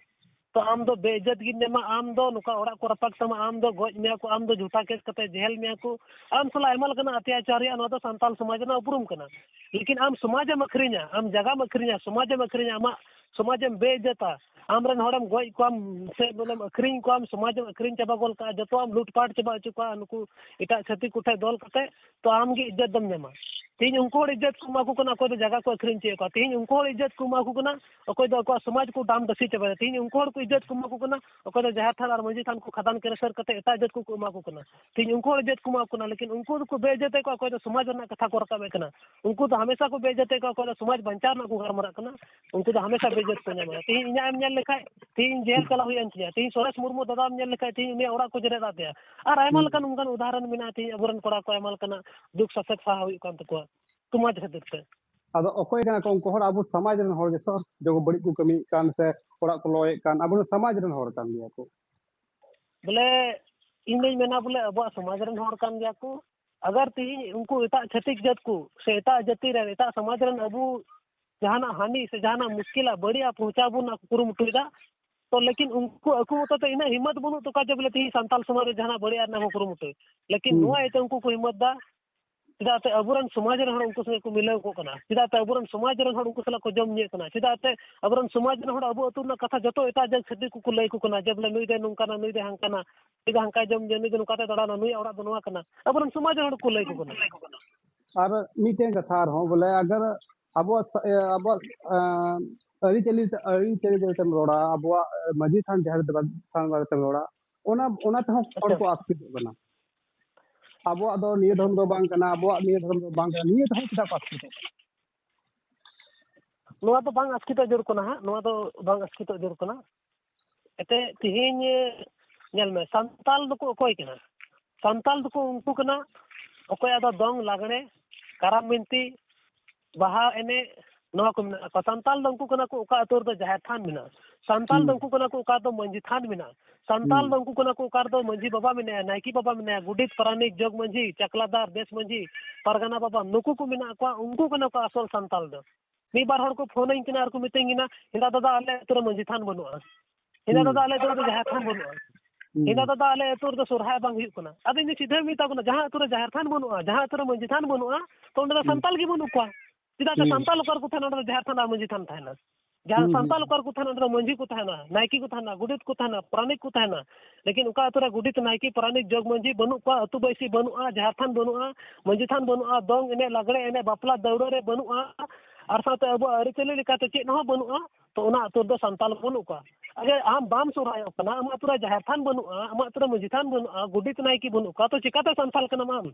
ᱛᱚ ᱟᱢ ᱫᱚ ᱵᱮᱤᱡᱽᱡᱚᱛ ᱜᱮᱢ ᱧᱟᱢᱟ, ᱟᱢ ᱫᱚ ᱱᱚᱝᱠᱟ ᱚᱲᱟᱜ ᱠᱚ ᱨᱟᱯᱟᱜ ᱛᱟᱢᱟ, ᱟᱢ ᱫᱚ ᱜᱚᱡ ᱢᱮᱭᱟ ᱠᱚ, ᱟᱢ ᱫᱚ ᱡᱷᱩᱴᱟ ᱠᱮᱥ ᱠᱟᱛᱮ ᱡᱮᱦᱮᱞ ᱢᱮᱭᱟ ᱠᱚ, ᱟᱢ ᱥᱟᱞᱟᱜ ᱟᱭᱢᱟ ᱞᱮᱠᱟᱱᱟᱜ ᱚᱛᱛᱟᱪᱟᱨ ᱨᱮᱭᱟᱜ ᱱᱚᱣᱟ ᱫᱚ ᱥᱟᱱᱛᱟᱲ ᱥᱚᱢᱟᱡᱽ ᱨᱮᱱᱟᱜ ᱩᱯᱨᱩᱢ ᱠᱟᱱᱟ᱾ ᱞᱮᱠᱤᱱ ᱟᱢ ᱥᱚᱢᱟᱡᱽ ᱮᱢ ᱟᱹᱠᱷᱨᱤᱧᱟ, ᱟᱢ ᱡᱟᱭᱜᱟᱢ ᱟᱹᱠᱷᱨᱤᱧᱟ, ᱥᱚᱢᱟᱡᱽ ᱮᱢ ᱟᱹᱠᱷᱨᱤᱧᱟ, ᱟᱢᱟᱜ ᱥᱚᱢᱟᱡᱽ ᱮᱢ ᱵᱮᱤᱡᱽᱡᱚᱛᱟ, ᱟᱢᱨᱮᱱ ᱦᱚᱲᱮᱢ ᱜᱚᱡ ᱠᱚᱣᱟᱢ ᱥᱮ ᱵᱚᱞᱮᱢ ᱟᱹᱠᱷᱨᱤᱧ ᱠᱚᱣᱟᱢ, ᱥᱚᱢᱟᱡᱽ ᱮᱢ ᱟᱹᱠᱷᱨᱤᱧ ᱪᱟᱵᱟ ᱜᱚᱫ ᱠᱟᱜᱼᱟ, ᱡᱚᱛᱚᱣᱟᱜ ᱮᱢ ᱞᱩᱴᱯᱟᱴ ᱪᱟᱵᱟ ᱦᱚᱪᱚ ᱠᱚᱣᱟ ᱱᱩᱠᱩ ᱮᱴᱟᱜ ᱪᱷᱟᱹᱛᱤᱠ ᱠᱚᱴᱷᱮᱱ ᱫᱚᱞ ᱠᱟᱛᱮ, ᱛᱚ ᱟᱢ ᱜᱮ ᱤᱡᱽᱡᱚᱛ ᱫᱚᱢ ᱧᱟᱢᱟ᱾ ᱛᱮᱦᱮᱧ ᱩᱱᱠᱩ ᱦᱚᱲ ᱤᱡᱽᱡᱚᱛ ᱠᱚ ᱮᱢᱟ ᱠᱚ ᱠᱟᱱᱟ, ᱚᱠᱚᱭ ᱫᱚ ᱡᱟᱭᱜᱟ ᱠᱚ ᱟᱹᱠᱷᱨᱤᱧ ᱦᱚᱪᱚᱭᱮᱫ ᱠᱚᱣᱟ᱾ ᱛᱮᱦᱮᱧ ᱩᱱᱠᱩ ᱦᱚᱲ ᱤᱡᱽᱡᱚᱛ ᱠᱚ ᱮᱢᱟ ᱠᱚ ᱠᱟᱱᱟ, ᱚᱠᱚᱭ ᱫᱚ ᱟᱠᱚᱣᱟᱜ ᱥᱚᱢᱟᱡᱽ ᱠᱚ ᱰᱟᱢ ᱰᱟᱹᱥᱤ ᱪᱟᱵᱟᱭᱟ᱾ ᱛᱮᱦᱮᱧ ᱩᱱᱠᱩ ᱦᱚᱲ ᱠᱚ ᱤᱡᱽᱡᱚᱛ ᱠᱚ ᱮᱢᱟ ᱠᱚ ᱠᱟᱱᱟ, ᱚᱠᱚᱭ ᱫᱚ ᱡᱟᱦᱮᱨ ᱛᱷᱟᱱ ᱟᱨ ᱢᱟᱹᱡᱷᱤ ᱛᱷᱟᱱ ᱠᱚ ᱠᱷᱟᱫᱟᱱ ᱠᱮᱨᱮᱥᱮᱨ ᱠᱟᱛᱮ ᱮᱴᱟᱜ ᱡᱟᱹᱛ ᱠᱚᱠᱚ ᱮᱢᱟ ᱠᱚ ᱠᱟᱱᱟ᱾ ᱛᱮᱦᱮᱧ ᱩᱱᱠᱩ ᱦᱚᱲ ᱤᱡᱽᱡᱚᱛ ᱠᱚ ᱮᱢᱟ ᱠᱚ ᱠᱟᱱᱟ, ᱞᱮᱠᱤᱱ ᱩᱱᱠᱩ ᱫᱚᱠᱚ ᱵᱮᱤᱡᱽᱡᱚᱛᱮᱫ ᱠᱚᱣᱟ, ᱚᱠᱚᱭ ᱫᱚ ᱥᱚᱢᱟᱡᱽ ᱨᱮᱱᱟᱜ ᱠᱟᱛᱷᱟ ᱠᱚ ᱨᱟᱠᱟᱵᱮᱫ ᱠᱟᱱᱟ᱾ ᱩᱱᱠᱩ ᱫᱚ ᱦᱟᱢᱮᱥᱟ ᱠᱚ ᱵᱮᱤᱡᱽᱡᱚᱛᱮᱫ ᱠᱚᱣᱟ, ᱚᱠᱚᱭ ᱫᱚ ᱥᱚᱢᱟᱡᱽ ᱵᱟᱧᱪᱟᱣ ᱨᱮᱱᱟᱜ ᱠᱚ ᱜᱟᱞᱢᱟᱨᱟᱜ ᱠᱟᱱᱟ, ᱩᱱᱠᱩ ᱫᱚ ᱦᱟᱢᱮᱥᱟ ᱵᱮᱤᱡᱽᱡᱚᱛ ᱠᱚ ᱧᱟᱢᱟ᱾ ᱛᱮᱦᱮᱧ ᱤᱧᱟᱹᱜ ᱮᱢ ᱧᱮᱞ ᱞᱮᱠᱷᱟᱡ, ᱛᱮᱦᱮᱧ ᱡᱮᱞ ᱪᱟᱞᱟᱜ ᱦᱩᱭᱮᱱ ᱛᱤᱧᱟ, ᱛᱮᱦᱮᱧ ᱥᱩᱨᱮᱥ ᱢᱩᱨᱢᱩ ᱫᱟᱫᱟᱢ ᱧᱮᱞ ᱞᱮᱠᱷᱟᱡ, ᱛᱮᱦᱮᱧ ᱩᱱᱤᱭᱟᱜ ᱚᱲᱟᱜ ᱠᱚ ᱡᱮᱨᱮᱫ ᱟᱫ ᱛᱟᱭᱟ᱾ ᱟᱨ ᱟᱭᱢᱟ ᱞᱮᱠᱟᱱ ᱚᱱᱠᱟᱱ ᱩᱫᱟᱦᱚᱨᱚᱱ ᱢᱮᱱᱟᱜᱼᱟ, ᱛᱮᱦᱮᱧ ᱟᱵᱚᱨᱮᱱ ᱠᱚᱲᱟ ᱠᱚ ᱟᱭᱢᱟ ᱞᱮᱠᱟᱱᱟᱜ ᱫᱩᱠ ᱥᱟᱥᱮᱛ ᱥᱟᱦᱟᱣ ᱦᱩᱭᱩᱜ ᱠᱟᱱ ᱛᱟᱠᱚᱣᱟ ᱥᱚᱢᱟᱡᱽ ᱠᱷᱟᱹᱛᱤᱨ ᱛᱮ᱾ ᱟᱫᱚ ᱚᱠᱚᱭ ᱠᱟᱱᱟ ᱠᱚ ᱩᱱᱠᱩ ᱦᱚᱲ? ᱟᱵᱚ ᱥᱚᱢᱟᱡᱽ ᱨᱮᱱ ᱦᱚᱲ ᱜᱮᱛᱚ, ᱡᱮ ᱵᱟᱹᱲᱤᱡ ᱠᱚ ᱠᱟᱹᱢᱤᱭᱮᱫ ᱠᱟᱱ ᱥᱮ ᱚᱲᱟᱜ ᱠᱚ ᱞᱚᱭᱮᱫ ᱠᱟᱱ, ᱟᱵᱚ ᱥᱚᱢᱟᱡᱽ ᱨᱮᱱ ᱦᱚᱲ ᱠᱟᱱ ᱜᱮᱭᱟ ᱠᱚ᱾ ᱵᱚᱞᱮ ᱤᱧ ᱫᱚᱧ ᱢᱮᱱᱟ ᱵᱚᱞᱮ ᱟᱵᱚᱣᱟᱜ ᱥᱚᱢᱟᱡᱽ ᱨᱮᱱ ᱦᱚᱲ ᱠᱟᱱ ᱜᱮᱭᱟ ᱠᱚ᱾ ᱟᱜᱟᱨ ᱛᱮᱦᱮᱧ ᱩᱱᱠᱩ ᱮᱴᱟᱜ ᱪᱷᱟᱹᱛᱤᱠ ᱡᱟᱹᱛ ᱠᱚ ᱥᱮ ᱮᱴᱟᱜ ᱡᱟᱹᱛᱤ ᱨᱮᱱ, ᱮᱴᱟᱜ ᱥᱚᱢᱟᱡᱽ ᱨᱮᱱ ᱟᱵᱚ ᱡᱟᱦᱟᱱᱟᱜ ᱦᱟᱹᱱᱤ ᱥᱮ ᱡᱟᱦᱟᱱᱟᱜ ᱢᱩᱥᱠᱤᱞᱟᱜ ᱵᱟᱹᱲᱤᱡᱟᱜ ᱯᱳᱣᱪᱷᱟᱣ ᱵᱚᱱ ᱠᱩᱨᱩᱢᱩᱴᱩᱭᱮᱫᱟ, ᱛᱚ ᱞᱮᱠᱤᱱ ᱩᱱᱠᱩ ᱟᱠᱚ ᱢᱚᱛᱚ ᱛᱮ ᱤᱱᱟᱹᱜ ᱦᱤᱢᱢᱚᱛ ᱵᱟᱹᱱᱩᱜ ᱛᱟᱠᱚᱣᱟ ᱡᱮ ᱵᱚᱞᱮ ᱛᱮᱦᱮᱧ ᱥᱟᱱᱛᱟᱞ ᱥᱚᱢᱟᱡᱽ ᱨᱮ ᱡᱟᱦᱟᱱᱟᱜ ᱵᱟᱹᱲᱤᱡ ᱨᱮᱱᱟᱜ ᱠᱚ ᱠᱩᱨᱩᱢᱩᱴᱩᱭ᱾ ᱞᱮᱠᱤᱱ ᱦᱩᱸ᱾ ᱱᱚᱣᱟ ᱤᱭᱟᱹᱛᱮ ᱩᱱᱠᱩ ᱠᱚ ᱦᱤᱢᱢᱚᱛ ᱫᱟ, ᱪᱮᱫᱟᱜ ᱛᱮ ᱟᱵᱚᱨᱮᱱ ᱥᱚᱢᱟᱡᱽ ᱨᱮᱱ ᱦᱚᱲ ᱩᱱᱠᱩ ᱥᱚᱸᱜᱮ ᱠᱚ ᱢᱤᱞᱟᱹᱣ ᱠᱚᱜ ᱠᱟᱱᱟ, ᱪᱮᱫᱟᱜ ᱛᱮ ᱟᱵᱚᱨᱮᱱ ᱥᱚᱢᱟᱡᱽ ᱨᱮᱱ ᱦᱚᱲ ᱩᱱᱠᱩ ᱥᱟᱞᱟᱜ ᱠᱚ ᱡᱚᱢ ᱧᱩᱭᱮᱫ ᱠᱟᱱᱟ, ᱪᱮᱫᱟᱜ ᱛᱮ ᱟᱵᱚᱨᱮᱱ ᱥᱚᱢᱟᱡᱽ ᱨᱮᱱ ᱦᱚᱲ ᱟᱵᱚ ᱟᱹᱛᱩ ᱨᱮᱱᱟᱜ ᱠᱟᱛᱷᱟ ᱡᱚᱛᱚ ᱮᱴᱟᱜ ᱡᱟᱹᱛ ᱪᱷᱟᱹᱛᱤᱠ ᱠᱚᱠᱚ ᱞᱟᱹᱭ ᱟᱠᱚ ᱠᱟᱱᱟ ᱡᱮ ᱵᱚᱞᱮ ᱱᱩᱭ ᱫᱚ ᱱᱚᱝᱠᱟᱱᱟ, ᱱᱩᱭ ᱫᱚ ᱦᱟᱝᱠᱟᱱᱟ, ᱱᱩᱭ ᱫᱚ ᱦᱟᱝᱠᱟᱭ ᱡᱚᱢ ᱧᱩᱭᱟ, ᱱᱩᱭ ᱫᱚ ᱱᱚᱝᱠᱟᱛᱮ ᱫᱟᱬᱟᱱᱟ, ᱱᱩᱭᱟᱜ ᱚᱲᱟᱜ ᱫᱚ ᱱᱚᱣᱟ ᱠᱟᱱᱟ, ᱟᱵᱚᱨᱮᱱ ᱥᱚᱢᱟᱡᱽ ᱨᱮᱱ ᱦᱚᱲ ᱠᱚ ᱞᱟᱹᱭ ᱟᱠᱚ ᱠᱟᱱᱟ᱾ ᱟᱨ ᱢᱤᱫᱴᱮᱱ ᱠᱟᱛᱷᱟ ᱟᱨᱦᱚᱸ ᱵᱚᱞᱮ, ᱟᱜᱟᱨ ᱟᱵᱚᱣᱟᱜ ᱥᱟ-, ᱮ, ᱟᱵᱚᱣᱟᱜ, ᱮ, ᱟᱹᱨᱤᱪᱟᱹᱞᱤ, ᱟᱹᱨᱤᱪᱟᱹᱞᱤ ᱵᱟᱨᱮᱛᱮᱢ ᱨᱚᱲᱟ, ᱟᱵᱚᱣᱟᱜ, ᱮ, ᱢᱟᱹᱡᱷᱤ ᱛᱷᱟᱱ, ᱡᱟᱦᱮᱨ ᱫᱮᱵᱟ ᱛᱷᱟᱱ ᱵᱟᱨᱮᱛᱮᱢ ᱨᱚᱲᱟ, ᱚᱱᱟ, ᱚᱱᱟ ᱛᱮᱦᱚᱸ ᱦᱚᱲ ᱠᱚ ᱟᱥᱠᱮᱛᱚᱜ ᱠᱟᱱᱟ᱾ ᱟᱵᱚᱣᱟᱜ ᱫᱚ ᱱᱤᱭᱟᱹ ᱫᱷᱚᱨᱚᱢ ᱫᱚ ᱵᱟᱝ ᱠᱟᱱᱟ, ᱟᱵᱚᱣᱟᱜ ᱱᱤᱭᱟᱹ ᱫᱷᱚᱨᱚᱢ ᱫᱚ ᱵᱟᱝ ᱠᱟᱱᱟ, ᱱᱤᱭᱟᱹ ᱛᱮᱦᱚᱸ ᱪᱮᱫᱟᱜ ᱠᱚ ᱟᱥᱠᱮᱛᱚᱜ ᱠᱟᱱᱟ? ᱱᱚᱣᱟ ᱫᱚ ᱵᱟᱝ ᱟᱥᱠᱤᱛᱚᱜ ᱡᱟᱹᱨᱩᱲ ᱠᱟᱱᱟ ᱦᱟᱸᱜ, ᱱᱚᱣᱟ ᱫᱚ ᱵᱟᱝ ᱟᱥᱠᱤᱛᱚᱜ ᱡᱟᱹᱨᱩᱲ ᱠᱟᱱᱟ᱾ ᱮᱱᱛᱮ ᱛᱮᱦᱮᱧ, ᱮ, ᱧᱮᱞ ᱢᱮ, ᱥᱟᱱᱛᱟᱞ ᱫᱚᱠᱚ ᱚᱠᱚᱭ ᱠᱟᱱᱟ? ᱥᱟᱱᱛᱟᱞ ᱫᱚᱠᱚ ᱩᱱᱠᱩ ᱠᱟᱱᱟ, ᱚᱠᱚᱭᱟᱜ ᱫᱚ ᱫᱚᱝ, ᱞᱟᱜᱽᱬᱮ, ᱠᱟᱨᱟᱢ ᱵᱤᱱᱛᱤ, ᱵᱟᱦᱟ ᱮᱱᱮᱡ, ᱱᱚᱣᱟ ᱠᱚ ᱢᱮᱱᱟᱜ ᱠᱚᱣᱟ᱾ ᱥᱟᱱᱛᱟᱞ ᱫᱚ ᱩᱱᱠᱩ ᱠᱟᱱᱟ ᱠᱚ ᱚᱠᱟ ᱟᱹᱛᱩ ᱨᱮᱫᱚ ᱡᱟᱦᱮᱨ ᱛᱷᱟᱱ ᱢᱮᱱᱟᱜᱼᱟ᱾ ᱥᱟᱱᱛᱟᱞ ᱫᱚ ᱦᱩᱸ᱾ ᱩᱱᱠᱩ ᱠᱟᱱᱟ ᱠᱚ ᱚᱠᱟ ᱫᱚ ᱢᱟᱹᱡᱷᱤ ᱛᱷᱟᱱ ᱢᱮᱱᱟᱜᱼᱟ᱾ ᱥᱟᱱᱛᱟᱞ ᱦᱩᱸ᱾ ᱫᱚ ᱩᱱᱠᱩ ᱠᱟᱱᱟ ᱠᱚ ᱚᱠᱟ ᱨᱮᱫᱚ ᱢᱟᱹᱡᱷᱤ ᱵᱟᱵᱟ ᱢᱮᱱᱟᱭᱟ, ᱱᱟᱭᱠᱮ ᱵᱟᱵᱟ ᱢᱮᱱᱟᱭᱟ, ᱜᱚᱰᱮᱛ, ᱯᱟᱨᱟᱱᱤᱠ, ᱡᱚᱜᱽ ᱢᱟᱹᱡᱷᱤ, ᱪᱟᱠᱞᱟᱫᱟᱨ, ᱫᱮᱥ ᱢᱟᱹᱡᱷᱤ, ᱯᱟᱨᱜᱟᱱᱟ ᱵᱟᱵᱟ, ᱱᱩᱠᱩ ᱠᱚ ᱢᱮᱱᱟᱜ ᱠᱚᱣᱟ, ᱩᱱᱠᱩ ᱠᱟᱱᱟ ᱠᱚ ᱟᱥᱚᱞ ᱥᱟᱱᱛᱟᱞ ᱫᱚ᱾ ᱢᱤᱫ ᱵᱟᱨ ᱦᱚᱲ ᱠᱚ ᱯᱷᱳᱱᱟᱹᱧ ᱠᱟᱱᱟ ᱟᱨ ᱠᱚ ᱢᱤᱛᱟᱹᱧ ᱠᱟᱱᱟ, "ᱦᱮᱸᱫᱟ ᱫᱟᱫᱟ, ᱟᱞᱮ ᱟᱹᱛᱩ ᱨᱮ ᱢᱟᱹᱡᱷᱤ ᱛᱷᱟᱱ ᱵᱟᱹᱱᱩᱜᱼᱟ᱾ ᱦᱮᱸᱫᱟ ᱦᱩᱸ᱾ ᱫᱟᱫᱟ, ᱟᱞᱮ ᱟᱹᱛᱩ ᱨᱮᱫᱚ ᱡᱟᱦᱮᱨ ᱛᱷᱟᱱ ᱵᱟᱹᱱᱩᱜᱼᱟ᱾ ᱦᱩᱸ᱾ ᱦᱮᱸᱫᱟ ᱫᱟᱫᱟ, ᱟᱞᱮ ᱟᱹᱛᱩ ᱨᱮᱫᱚ ᱥᱚᱨᱦᱟᱭ ᱵᱟᱝ ᱦᱩᱭᱩᱜ ᱠᱟᱱᱟ᱾" ᱟᱫᱚ ᱤᱧ ᱫᱚ ᱥᱤᱫᱷᱟᱹᱧ ᱢᱮᱛᱟ ᱠᱚ ᱠᱟᱱᱟ, ᱡᱟᱦᱟᱸ ᱟᱹᱛᱩ ᱨᱮ ᱡᱟᱦᱮᱨ ᱛᱷᱟᱱ ᱵᱟᱹᱱᱩᱜᱼᱟ, ᱡᱟᱦᱟᱸ ᱟᱹᱛᱩ ᱨᱮ ᱢᱟᱹᱡᱷᱤ ᱛᱷᱟᱱ ᱵᱟᱹᱱᱩᱜᱼᱟ, ᱛᱚ ᱚᱸᱰᱮ ᱫᱚ ᱦᱩᱸ᱾ ᱥᱟᱱᱛᱟᱞ ᱜᱮ ᱵᱟᱹᱱᱩᱜ ᱠᱚᱣᱟ᱾ ᱪᱮᱫᱟᱜ ᱥᱮ ᱦᱩᱸ᱾ ᱥᱟᱱᱛᱟᱞ ᱚᱠᱟ ᱨᱮᱠᱚ ᱛᱟᱦᱮᱱᱟ, ᱚᱸᱰᱮ ᱫᱚ ᱡᱟᱦᱮᱨ ᱛᱷᱟᱱ ᱟᱨ ᱢᱟᱹᱡᱷᱤ ᱛᱷᱟᱱ ᱛᱟᱦᱮᱱᱟ᱾ ᱡᱟᱦᱟᱸ ᱦᱩᱸ, ᱦᱩᱸ᱾ ᱥᱟᱱᱛᱟᱞ ᱚᱠᱟ ᱨᱮᱠᱚ ᱛᱟᱦᱮᱱᱟ, ᱚᱸᱰᱮ ᱫᱚ ᱢᱟᱹᱡᱷᱤ ᱠᱚ ᱛᱟᱦᱮᱱᱟ, ᱱᱟᱭᱠᱮ ᱠᱚ ᱛᱟᱦᱮᱱᱟ, ᱜᱚᱰᱮᱛ ᱠᱚ ᱛᱟᱦᱮᱱᱟ, ᱯᱟᱨᱟᱱᱤᱠ ᱠᱚ ᱛᱟᱦᱮᱱᱟ᱾ ᱞᱮᱠᱤᱱ ᱚᱠᱟ ᱟᱹᱛᱩ ᱨᱮ ᱜᱚᱰᱮᱛ, ᱱᱟᱭᱠᱮ, ᱯᱟᱨᱟᱱᱤᱠ, ᱡᱚᱜᱽ ᱢᱟᱹᱡᱷᱤ ᱵᱟᱹᱱᱩᱜ ᱠᱚᱣᱟ, ᱟᱹᱛᱩ ᱵᱟᱹᱭᱥᱤ ᱵᱟᱹᱱᱩᱜᱼᱟ, ᱡᱟᱦᱮᱨ ᱛᱷᱟᱱ ᱵᱟᱹᱱᱩᱜᱼᱟ, ᱢᱟᱹᱡᱷᱤ ᱛᱷᱟᱱ ᱵᱟᱹᱱᱩᱜᱼᱟ, ᱫᱚᱝ ᱮᱱᱮᱡ, ᱞᱟᱜᱽᱲᱮ ᱮᱱᱮᱡ, ᱵᱟᱯᱞᱟ ᱫᱟᱹᱣᱲᱟᱹ ᱨᱮ ᱵᱟᱹᱱᱩᱜᱼᱟ, ᱟᱨ ᱥᱟᱶᱛᱮ ᱟᱵᱚᱣᱟᱜ ᱟᱹᱨᱤᱪᱟᱹᱞᱤ ᱞᱮᱠᱟᱛᱮ ᱪᱮᱫ ᱦᱚᱸ ᱵᱟᱹᱱᱩᱜᱼᱟ, ᱛᱚ ᱚᱱᱟ ᱟᱹᱛᱩ ᱨᱮᱫᱚ ᱥᱟᱱᱛᱟᱞ ᱵᱟᱹᱱᱩᱜ ᱠᱚᱣᱟ᱾ ᱟᱜᱮ ᱟᱢ ᱵᱟᱢ ᱥᱚᱨᱦᱟᱭᱚᱜ ᱠᱟᱱᱟ, ᱟᱢᱟᱜ ᱟᱹᱛᱩ ᱨᱮ ᱡᱟᱦᱮᱨ ᱛᱷᱟᱱ ᱵᱟᱹᱱᱩᱜᱼᱟ, ᱟᱢᱟᱜ ᱟᱹᱛᱩ ᱨᱮ ᱢᱟᱹᱡᱷᱤ ᱛᱷᱟᱱ ᱵᱟᱹᱱᱩᱜᱼᱟ, ᱜᱚᱰᱮᱛ, ᱱᱟᱭᱠᱮ ᱵᱟᱹᱱᱩᱜ ᱠᱚᱣᱟ, ᱛᱚ ᱪᱤᱠᱟᱹᱛᱮ ᱥᱟᱱᱛᱟᱞ ᱠᱟᱱᱟᱢ ᱟᱢ?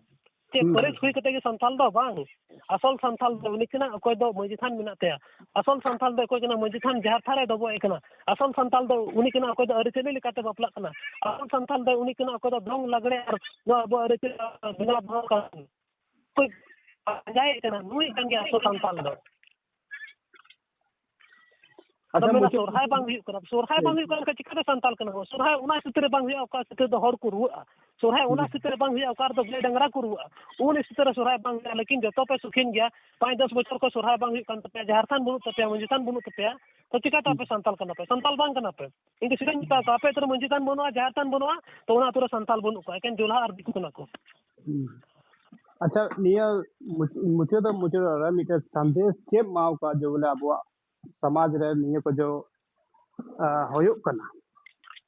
ᱪᱮᱫ ᱦᱩᱸ᱾ ᱯᱟᱹᱨᱤᱥ ᱦᱩᱭ ᱠᱟᱛᱮ ᱜᱮ ᱥᱟᱱᱛᱟᱞ ᱫᱚ? ᱵᱟᱝ᱾ ᱟᱥᱚᱞ ᱥᱟᱱᱛᱟᱞ ᱫᱚ ᱩᱱᱤ ᱠᱟᱱᱟ, ᱚᱠᱚᱭ ᱫᱚ ᱢᱟᱹᱡᱷᱤ ᱛᱷᱟᱱ ᱢᱮᱱᱟᱜ ᱛᱟᱭᱟ᱾ ᱟᱥᱚᱞ ᱥᱟᱱᱛᱟᱞ ᱫᱚ ᱚᱠᱚᱭ ᱠᱟᱱᱟ? ᱢᱟᱹᱡᱷᱤ ᱛᱷᱟᱱ ᱡᱟᱦᱮᱨ ᱛᱷᱟᱱ ᱨᱮ ᱰᱚᱵᱚᱜ ᱮ ᱠᱟᱱᱟ᱾ ᱟᱥᱚᱞ ᱥᱟᱱᱛᱟᱞ ᱫᱚ ᱩᱱᱤ ᱠᱟᱱᱟ, ᱚᱠᱚᱭ ᱫᱚ ᱟᱹᱨᱤᱪᱟᱹᱞᱤ ᱞᱮᱠᱟᱛᱮ ᱵᱟᱯᱞᱟᱜ ᱠᱟᱱᱟ᱾ ᱟᱥᱚᱞ ᱥᱟᱱᱛᱟᱞ ᱫᱚ ᱩᱱᱤ ᱠᱟᱱᱟ, ᱚᱠᱚᱭ ᱫᱚ ᱫᱚᱝ ᱞᱟᱜᱽᱲᱮ ᱟᱨ ᱱᱚᱣᱟ ᱟᱵᱚ ᱟᱹᱨᱤᱪᱟᱹᱞᱤ ᱵᱮᱱᱟᱣ ᱫᱚᱦᱚ ᱠᱟᱜ ᱠᱟᱱᱟ᱾ ᱚᱠᱚᱭ ᱯᱟᱸᱡᱟᱭᱮ ᱠᱟᱱᱟ, ᱱᱩᱭ ᱠᱟᱱ ᱜᱮᱭᱟ ᱟᱥᱚᱞ ᱥᱟᱱᱛᱟᱞ ᱫᱚ᱾ ᱟᱫᱚ ᱟᱪᱪᱷᱟ, ᱢᱮᱱᱟ, ᱢᱩᱪᱟᱹᱫ ᱥᱚᱨᱦᱟᱭ ᱵᱟᱝ ᱦᱩᱭᱩᱜ ᱠᱟᱱᱟ᱾ ᱥᱚᱨᱦᱟᱭ ᱵᱟᱝ ᱦᱩᱭᱩᱜ ᱠᱟᱱ ᱠᱷᱟᱱ ᱪᱤᱠᱟᱹᱛᱮ ᱥᱟᱱᱛᱟᱞ ᱠᱟᱱᱟ ᱵᱚ? ᱥᱚᱨᱦᱟᱭ ᱚᱱᱟ ᱥᱤᱛᱟᱹ ᱨᱮ ᱵᱟᱝ ᱦᱩᱭᱩᱜᱼᱟ, ᱚᱠᱟ ᱥᱤᱛᱟᱹ ᱫᱚ ᱦᱚᱲ ᱠᱚ ᱨᱩᱣᱟᱹᱜᱼᱟ᱾ ᱥᱚᱨᱦᱟᱭ ᱚᱱᱟ ᱦᱩᱸ᱾ ᱥᱤᱛᱟᱹ ᱨᱮ ᱵᱟᱝ ᱦᱩᱭᱩᱜᱼᱟ, ᱚᱠᱟ ᱨᱮᱫᱚ ᱜᱟᱹᱭ ᱰᱟᱝᱨᱟ ᱠᱚ ᱨᱩᱣᱟᱹᱜᱼᱟ᱾ ᱩᱱ ᱥᱤᱛᱟᱹ ᱨᱮ ᱥᱚᱨᱦᱟᱭ ᱵᱟᱝ ᱦᱩᱭᱩᱜᱼᱟ, ᱞᱮᱠᱤᱱ ᱡᱚᱛᱚ ᱯᱮ ᱥᱩᱠᱷᱤᱱ ᱜᱮᱭᱟ᱾ ᱯᱟᱸᱪ ᱫᱚᱥ ᱵᱚᱪᱷᱚᱨ ᱠᱷᱚᱱ ᱥᱚᱨᱦᱟᱭ ᱵᱟᱝ ᱦᱩᱭᱩᱜ ᱠᱟᱱ ᱛᱟᱯᱮᱭᱟ, ᱡᱟᱦᱮᱨ ᱛᱷᱟᱱ ᱵᱟᱹᱱᱩᱜ ᱛᱟᱯᱮᱭᱟ, ᱛᱚ ᱪᱤᱠᱟᱹᱛᱮ ᱟᱯᱮ ᱥᱟᱱᱛᱟᱞ ᱠᱟᱱᱟ ᱯᱮ? ᱥᱟᱱᱛᱟᱞ ᱵᱟᱝ ᱠᱟᱱᱟ ᱯᱮ᱾ ᱤᱧ ᱫᱚ ᱥᱤᱫᱷᱟᱹᱧ ᱢᱮᱛᱟ ᱠᱚᱣᱟ, ᱟᱯᱮ ᱟᱹᱛᱩ ᱨᱮ ᱢᱟᱹᱡᱷᱤ ᱛᱷᱟᱱ ᱵᱟᱹᱱᱩᱜᱼᱟ, ᱡᱟᱦᱮᱨ ᱛᱷᱟᱱ ᱵᱟᱹᱱᱩᱜᱼᱟ, ᱛᱚ ᱚᱱᱟ ᱟᱹᱛᱩ ᱨᱮ ᱥᱟᱱᱛᱟᱞ ᱵᱟᱹᱱᱩᱜ ᱠᱚᱣᱟ, ᱮᱠᱮᱱ ᱡᱚᱞᱦᱟ ᱟᱨ ᱫᱤᱠᱩ ᱠᱟᱱᱟ ᱠᱚ᱾ ᱦᱩᱸ᱾ ᱟᱪᱪᱷᱟ, ᱱᱤᱭᱟᱹ ᱢᱩᱪ-, ᱢᱩᱪᱟᱹᱫ ᱫᱚ ᱢᱩᱪᱟᱹᱫ ᱨᱮ ᱢᱤᱫᱴᱮᱱ ᱥᱟᱸᱫᱮᱥ ᱪᱮᱫ ᱮᱢᱟᱣ ᱠᱚᱣᱟ ᱡᱮ ᱵᱚᱞᱮ ᱟᱵᱚᱣᱟᱜ ᱥᱚᱢᱟᱡᱽ ᱨᱮ ᱱᱤᱭᱟᱹ ᱠᱚ ᱡᱚ, ᱟ, ᱦᱩᱭᱩᱜ ᱠᱟᱱᱟ,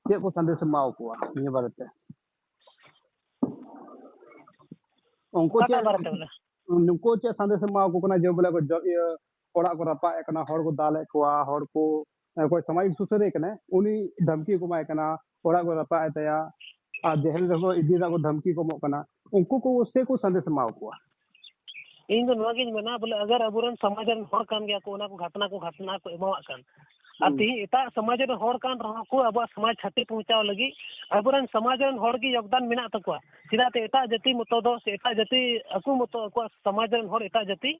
ᱪᱮᱫ ᱠᱚ ᱥᱟᱸᱫᱮᱥ ᱮᱢᱟᱣ ᱠᱚᱣᱟ ᱱᱤᱭᱟᱹ ᱵᱟᱨᱮᱛᱮ? ᱩᱱᱠᱩ ᱚᱠᱟᱴᱟᱜ ᱪᱮᱫ, ᱵᱟᱨᱮᱛᱮ ᱵᱚᱞᱮ? ᱱᱩᱠᱩ ᱪᱮᱫ ᱥᱟᱸᱫᱮᱥ ᱮᱢᱟᱣ ᱠᱚ ᱠᱟᱱᱟ ᱡᱮ ᱵᱚᱞᱮ ᱠᱚ ᱡᱚ-, ᱤᱭᱟᱹ, ᱚᱲᱟᱜ ᱠᱚ ᱨᱟᱯᱟᱜ ᱮᱫ ᱠᱟᱱᱟ, ᱦᱚᱲ ᱠᱚ ᱫᱟᱞ ᱮᱫ ᱠᱚᱣᱟ, ᱦᱚᱲ ᱠᱚ, ᱚᱠᱚᱭ ᱥᱟᱢᱟᱡᱤᱠ ᱥᱩᱥᱟᱹᱨᱤᱭᱟᱹ ᱠᱟᱱᱟᱭ, ᱩᱱᱤ ᱫᱷᱟᱢᱠᱤ ᱠᱚ ᱮᱢᱟᱭ ᱠᱟᱱᱟ, ᱚᱲᱟᱜ ᱠᱚ ᱨᱟᱯᱟᱜ ᱮᱫ ᱛᱟᱭᱟ, ᱟᱨ ᱡᱮᱦᱮᱞ ᱨᱮᱦᱚᱸ ᱤᱫᱤ ᱨᱮᱱᱟᱜ ᱠᱚ ᱫᱷᱟᱢᱠᱤ ᱠᱚ ᱮᱢᱚᱜ ᱠᱟᱱᱟ᱾ ᱩᱱᱠᱩ ᱠᱚ ᱥᱮ ᱠᱚ ᱥᱟᱸᱫᱮᱥ ᱮᱢᱟᱣ ᱠᱚᱣᱟ? ᱤᱧ ᱫᱚ ᱱᱚᱣᱟ ᱜᱤᱧ ᱢᱮᱱᱟ, ᱵᱚᱞᱮ, ᱟᱜᱟᱨ ᱟᱵᱚᱨᱮᱱ ᱥᱚᱢᱟᱡᱽ ᱨᱮᱱ ᱦᱚᱲ ᱠᱟᱱ ᱜᱮᱭᱟ ᱠᱚ, ᱚᱱᱟ ᱠᱚ ᱜᱷᱟᱴᱱᱟ ᱠᱚ ᱜᱷᱟᱴᱱᱟ ᱠᱚ ᱮᱢᱟᱣᱟᱜ ᱠᱟᱱ, ᱟᱨ ᱦᱩᱸ᱾ ᱛᱮᱦᱮᱧ ᱮᱴᱟᱜ ᱥᱚᱢᱟᱡᱽ ᱨᱮᱱ ᱦᱚᱲ ᱠᱟᱱ ᱨᱮᱦᱚᱸ ᱠᱚ ᱟᱵᱚᱣᱟᱜ ᱥᱚᱢᱟᱡᱽ ᱪᱷᱟᱹᱛᱤ ᱯᱚᱦᱪᱟᱣ ᱞᱟᱹᱜᱤᱫ, ᱟᱵᱚᱨᱮᱱ ᱥᱚᱢᱟᱡᱽ ᱨᱮᱱ ᱦᱚᱲ ᱜᱮ ᱭᱳᱜᱽᱫᱟᱱ ᱢᱮᱱᱟᱜ ᱛᱟᱠᱚᱣᱟ᱾ ᱪᱮᱫᱟᱜ ᱛᱮ ᱮᱴᱟᱜ ᱡᱟᱹᱛᱤ ᱢᱚᱛᱚ ᱫᱚ, ᱥᱮ ᱮᱴᱟᱜ ᱡᱟᱹᱛᱤ ᱟᱠᱚ ᱢᱚᱛᱚ ᱟᱠᱚᱣᱟᱜ ᱥᱚᱢᱟᱡᱽ ᱨᱮᱱ ᱦᱚᱲ ᱮᱴᱟᱜ ᱡᱟᱹᱛᱤ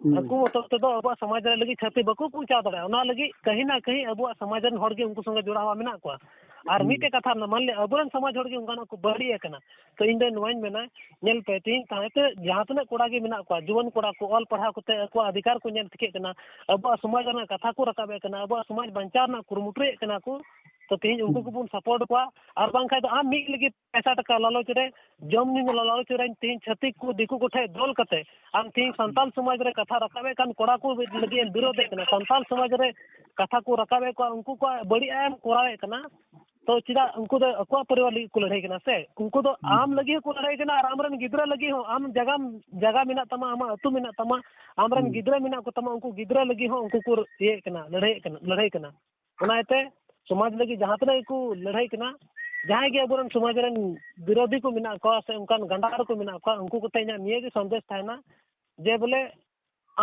ᱦᱩᱸ᱾ ᱟᱠᱚ ᱢᱚᱛᱚ ᱛᱮᱫᱚ ᱟᱵᱚᱣᱟᱜ ᱥᱚᱢᱟᱡᱽ ᱨᱮ ᱞᱟᱹᱜᱤᱫ ᱪᱷᱟᱹᱛᱤ ᱵᱟᱠᱚ ᱯᱚᱦᱪᱟᱣ ᱫᱟᱲᱮᱭᱟᱜᱼᱟ᱾ ᱚᱱᱟ ᱞᱟᱹᱜᱤᱫ ᱠᱟᱹᱦᱤ ᱱᱟ ᱠᱟᱹᱦᱤ ᱟᱵᱚᱣᱟᱜ ᱥᱚᱢᱟᱡᱽ ᱨᱮᱱ ᱦᱚᱲ ᱜᱮ ᱩᱱᱠᱩ ᱥᱚᱸᱜᱮ ᱡᱚᱲᱟᱣ ᱢᱮᱱᱟᱜ ᱠᱚᱣᱟ᱾ ᱟᱨ ᱦᱩᱸ᱾ ᱢᱤᱫᱴᱮᱡ ᱠᱟᱛᱷᱟ ᱨᱮᱱᱟᱜ, ᱢᱟᱱ ᱞᱮ ᱟᱵᱚᱨᱮᱱ ᱥᱚᱢᱟᱡᱽ ᱦᱚᱲ ᱜᱮ ᱚᱱᱠᱟᱱᱟᱜ ᱠᱚ ᱵᱟᱹᱲᱤᱡ ᱟᱠᱟᱱᱟ, ᱛᱚ ᱤᱧ ᱫᱚ ᱱᱚᱣᱟᱧ ᱢᱮᱱᱟ, ᱧᱮᱞ ᱯᱮ, ᱛᱮᱦᱮᱧ ᱛᱟᱦᱮᱸ ᱛᱮ ᱡᱟᱦᱟᱸ ᱛᱤᱱᱟᱹᱜ ᱠᱚᱲᱟ ᱜᱮ ᱢᱮᱱᱟᱜ ᱠᱚᱣᱟ, ᱡᱩᱣᱟᱹᱱ ᱠᱚᱲᱟ ᱠᱚ ᱚᱞ ᱯᱟᱲᱦᱟᱣ ᱠᱟᱛᱮ ᱟᱠᱚᱣᱟᱜ ᱚᱫᱷᱤᱠᱟᱨ ᱠᱚ ᱧᱮᱞ ᱴᱷᱤᱠᱟᱹᱜ ᱠᱟᱱᱟ, ᱟᱵᱚᱣᱟᱜ ᱥᱚᱢᱟᱡᱽ ᱨᱮᱱᱟᱜ ᱠᱟᱛᱷᱟ ᱠᱚ ᱨᱟᱠᱟᱵᱮᱫ ᱠᱟᱱᱟ, ᱟᱵᱚᱣᱟᱜ ᱥᱚᱢᱟᱡᱽ ᱵᱟᱧᱪᱟᱣ ᱨᱮᱱᱟᱜ ᱠᱩᱨᱩᱢᱩᱴᱩᱭᱮᱫ ᱠᱟᱱᱟ ᱠᱚ, ᱛᱚ ᱛᱮᱦᱮᱧ ᱩᱱᱠᱩ ᱦᱩᱸ᱾ ᱠᱚᱵᱚᱱ ᱥᱟᱯᱳᱨᱴ ᱠᱚᱣᱟ᱾ ᱟᱨ ᱵᱟᱝᱠᱷᱟᱡ ᱫᱚ ᱟᱢ ᱢᱤᱫ ᱞᱟᱹᱜᱤᱫ ᱯᱚᱭᱥᱟ ᱴᱟᱠᱟ ᱞᱟᱞᱚᱪ ᱨᱮ, ᱡᱚᱢ ᱧᱩ ᱞᱟᱞᱚᱪ ᱨᱮ ᱛᱮᱦᱮᱧ ᱪᱷᱟᱹᱛᱤᱠ ᱠᱚ, ᱫᱤᱠᱩ ᱠᱚᱴᱷᱮᱱ ᱫᱚᱞ ᱠᱟᱛᱮ ᱟᱢ ᱛᱮᱦᱮᱧ ᱥᱟᱱᱛᱟᱞ ᱥᱚᱢᱟᱡᱽ ᱨᱮ ᱠᱟᱛᱷᱟ ᱨᱟᱠᱟᱵᱮᱫ ᱠᱟᱱ ᱠᱚᱲᱟ ᱠᱚ ᱞᱟᱹᱜᱤᱫ ᱮᱢ ᱵᱤᱨᱳᱫᱮᱫ ᱠᱟᱱᱟ, ᱥᱟᱱᱛᱟᱞ ᱥᱚᱢᱟᱡᱽ ᱨᱮ ᱠᱟᱛᱷᱟ ᱠᱚ ᱨᱟᱠᱟᱵᱮᱫ ᱠᱚᱣᱟ, ᱩᱱᱠᱩ ᱠᱚᱣᱟᱜ ᱵᱟᱹᱲᱤᱡ ᱮᱢ ᱠᱚᱨᱟᱣᱮᱫ ᱠᱟᱱᱟ᱾ ᱛᱚ ᱪᱮᱫᱟᱜ ᱩᱱᱠᱩ ᱫᱚ ᱟᱠᱚᱣᱟᱜ ᱯᱚᱨᱤᱵᱟᱨ ᱞᱟᱹᱜᱤᱫ ᱠᱚ ᱞᱟᱹᱲᱦᱟᱹᱭ ᱠᱟᱱᱟ ᱥᱮ? ᱩᱱᱠᱩ ᱫᱚ ᱦᱩᱸ᱾ ᱟᱢ ᱞᱟᱹᱜᱤᱫ ᱦᱚᱸᱠᱚ ᱞᱟᱹᱲᱦᱟᱹᱭ ᱠᱟᱱᱟ ᱟᱨ ᱟᱢᱨᱮᱱ ᱜᱤᱫᱽᱨᱟᱹ ᱞᱟᱹᱜᱤᱫ ᱦᱚᱸ᱾ ᱟᱢ ᱡᱟᱜᱟᱢ, ᱡᱟᱜᱟ ᱢᱮᱱᱟᱜ ᱛᱟᱢᱟ, ᱟᱢᱟᱜ ᱟᱹᱛᱩ ᱢᱮᱱᱟᱜ ᱛᱟᱢᱟ, ᱟᱢᱨᱮᱱ ᱦᱩᱸ᱾ ᱜᱤᱫᱽᱨᱟᱹ ᱢᱮᱱᱟᱜ ᱠᱚᱛᱟᱢᱟ, ᱩᱱᱠᱩ ᱜᱤᱫᱽᱨᱟᱹ ᱞᱟᱹᱜᱤᱫ ᱦᱚᱸ ᱩᱱᱠᱩ ᱠᱚ ᱤᱭᱟᱹᱭᱮᱫ ᱠᱟᱱᱟ, ᱞᱟᱹᱲᱦᱟᱹᱭᱮᱫ ᱠᱟᱱᱟ, ᱞᱟᱹᱲᱦᱟᱹᱭ ᱠᱟᱱᱟ᱾ ᱚᱱᱟ ᱤᱭᱟᱹᱛᱮ ᱥᱚᱢᱟᱡᱽ ᱞᱟᱹᱜᱤᱫ ᱡᱟᱦᱟᱸ ᱛᱤᱱᱟᱹᱜ ᱜᱮᱠᱚ ᱞᱟᱹᱲᱦᱟᱹᱭ ᱠᱟᱱᱟ, ᱡᱟᱦᱟᱸᱭ ᱜᱮ ᱟᱵᱚᱨᱮᱱ ᱥᱚᱢᱟᱡᱽ ᱨᱮᱱ ᱵᱤᱨᱳᱫᱷᱤ ᱠᱚ ᱢᱮᱱᱟᱜ ᱠᱚᱣᱟ ᱥᱮ ᱚᱱᱠᱟᱱ ᱜᱟᱸᱰᱟᱨ ᱠᱚ ᱢᱮᱱᱟᱜ ᱠᱚᱣᱟ, ᱩᱱᱠᱩ ᱠᱚᱴᱷᱮᱱ ᱤᱧᱟᱹᱜ ᱱᱤᱭᱟᱹ ᱜᱮ ᱥᱟᱸᱫᱮᱥ ᱛᱟᱦᱮᱱᱟ ᱡᱮ ᱵᱚᱞᱮ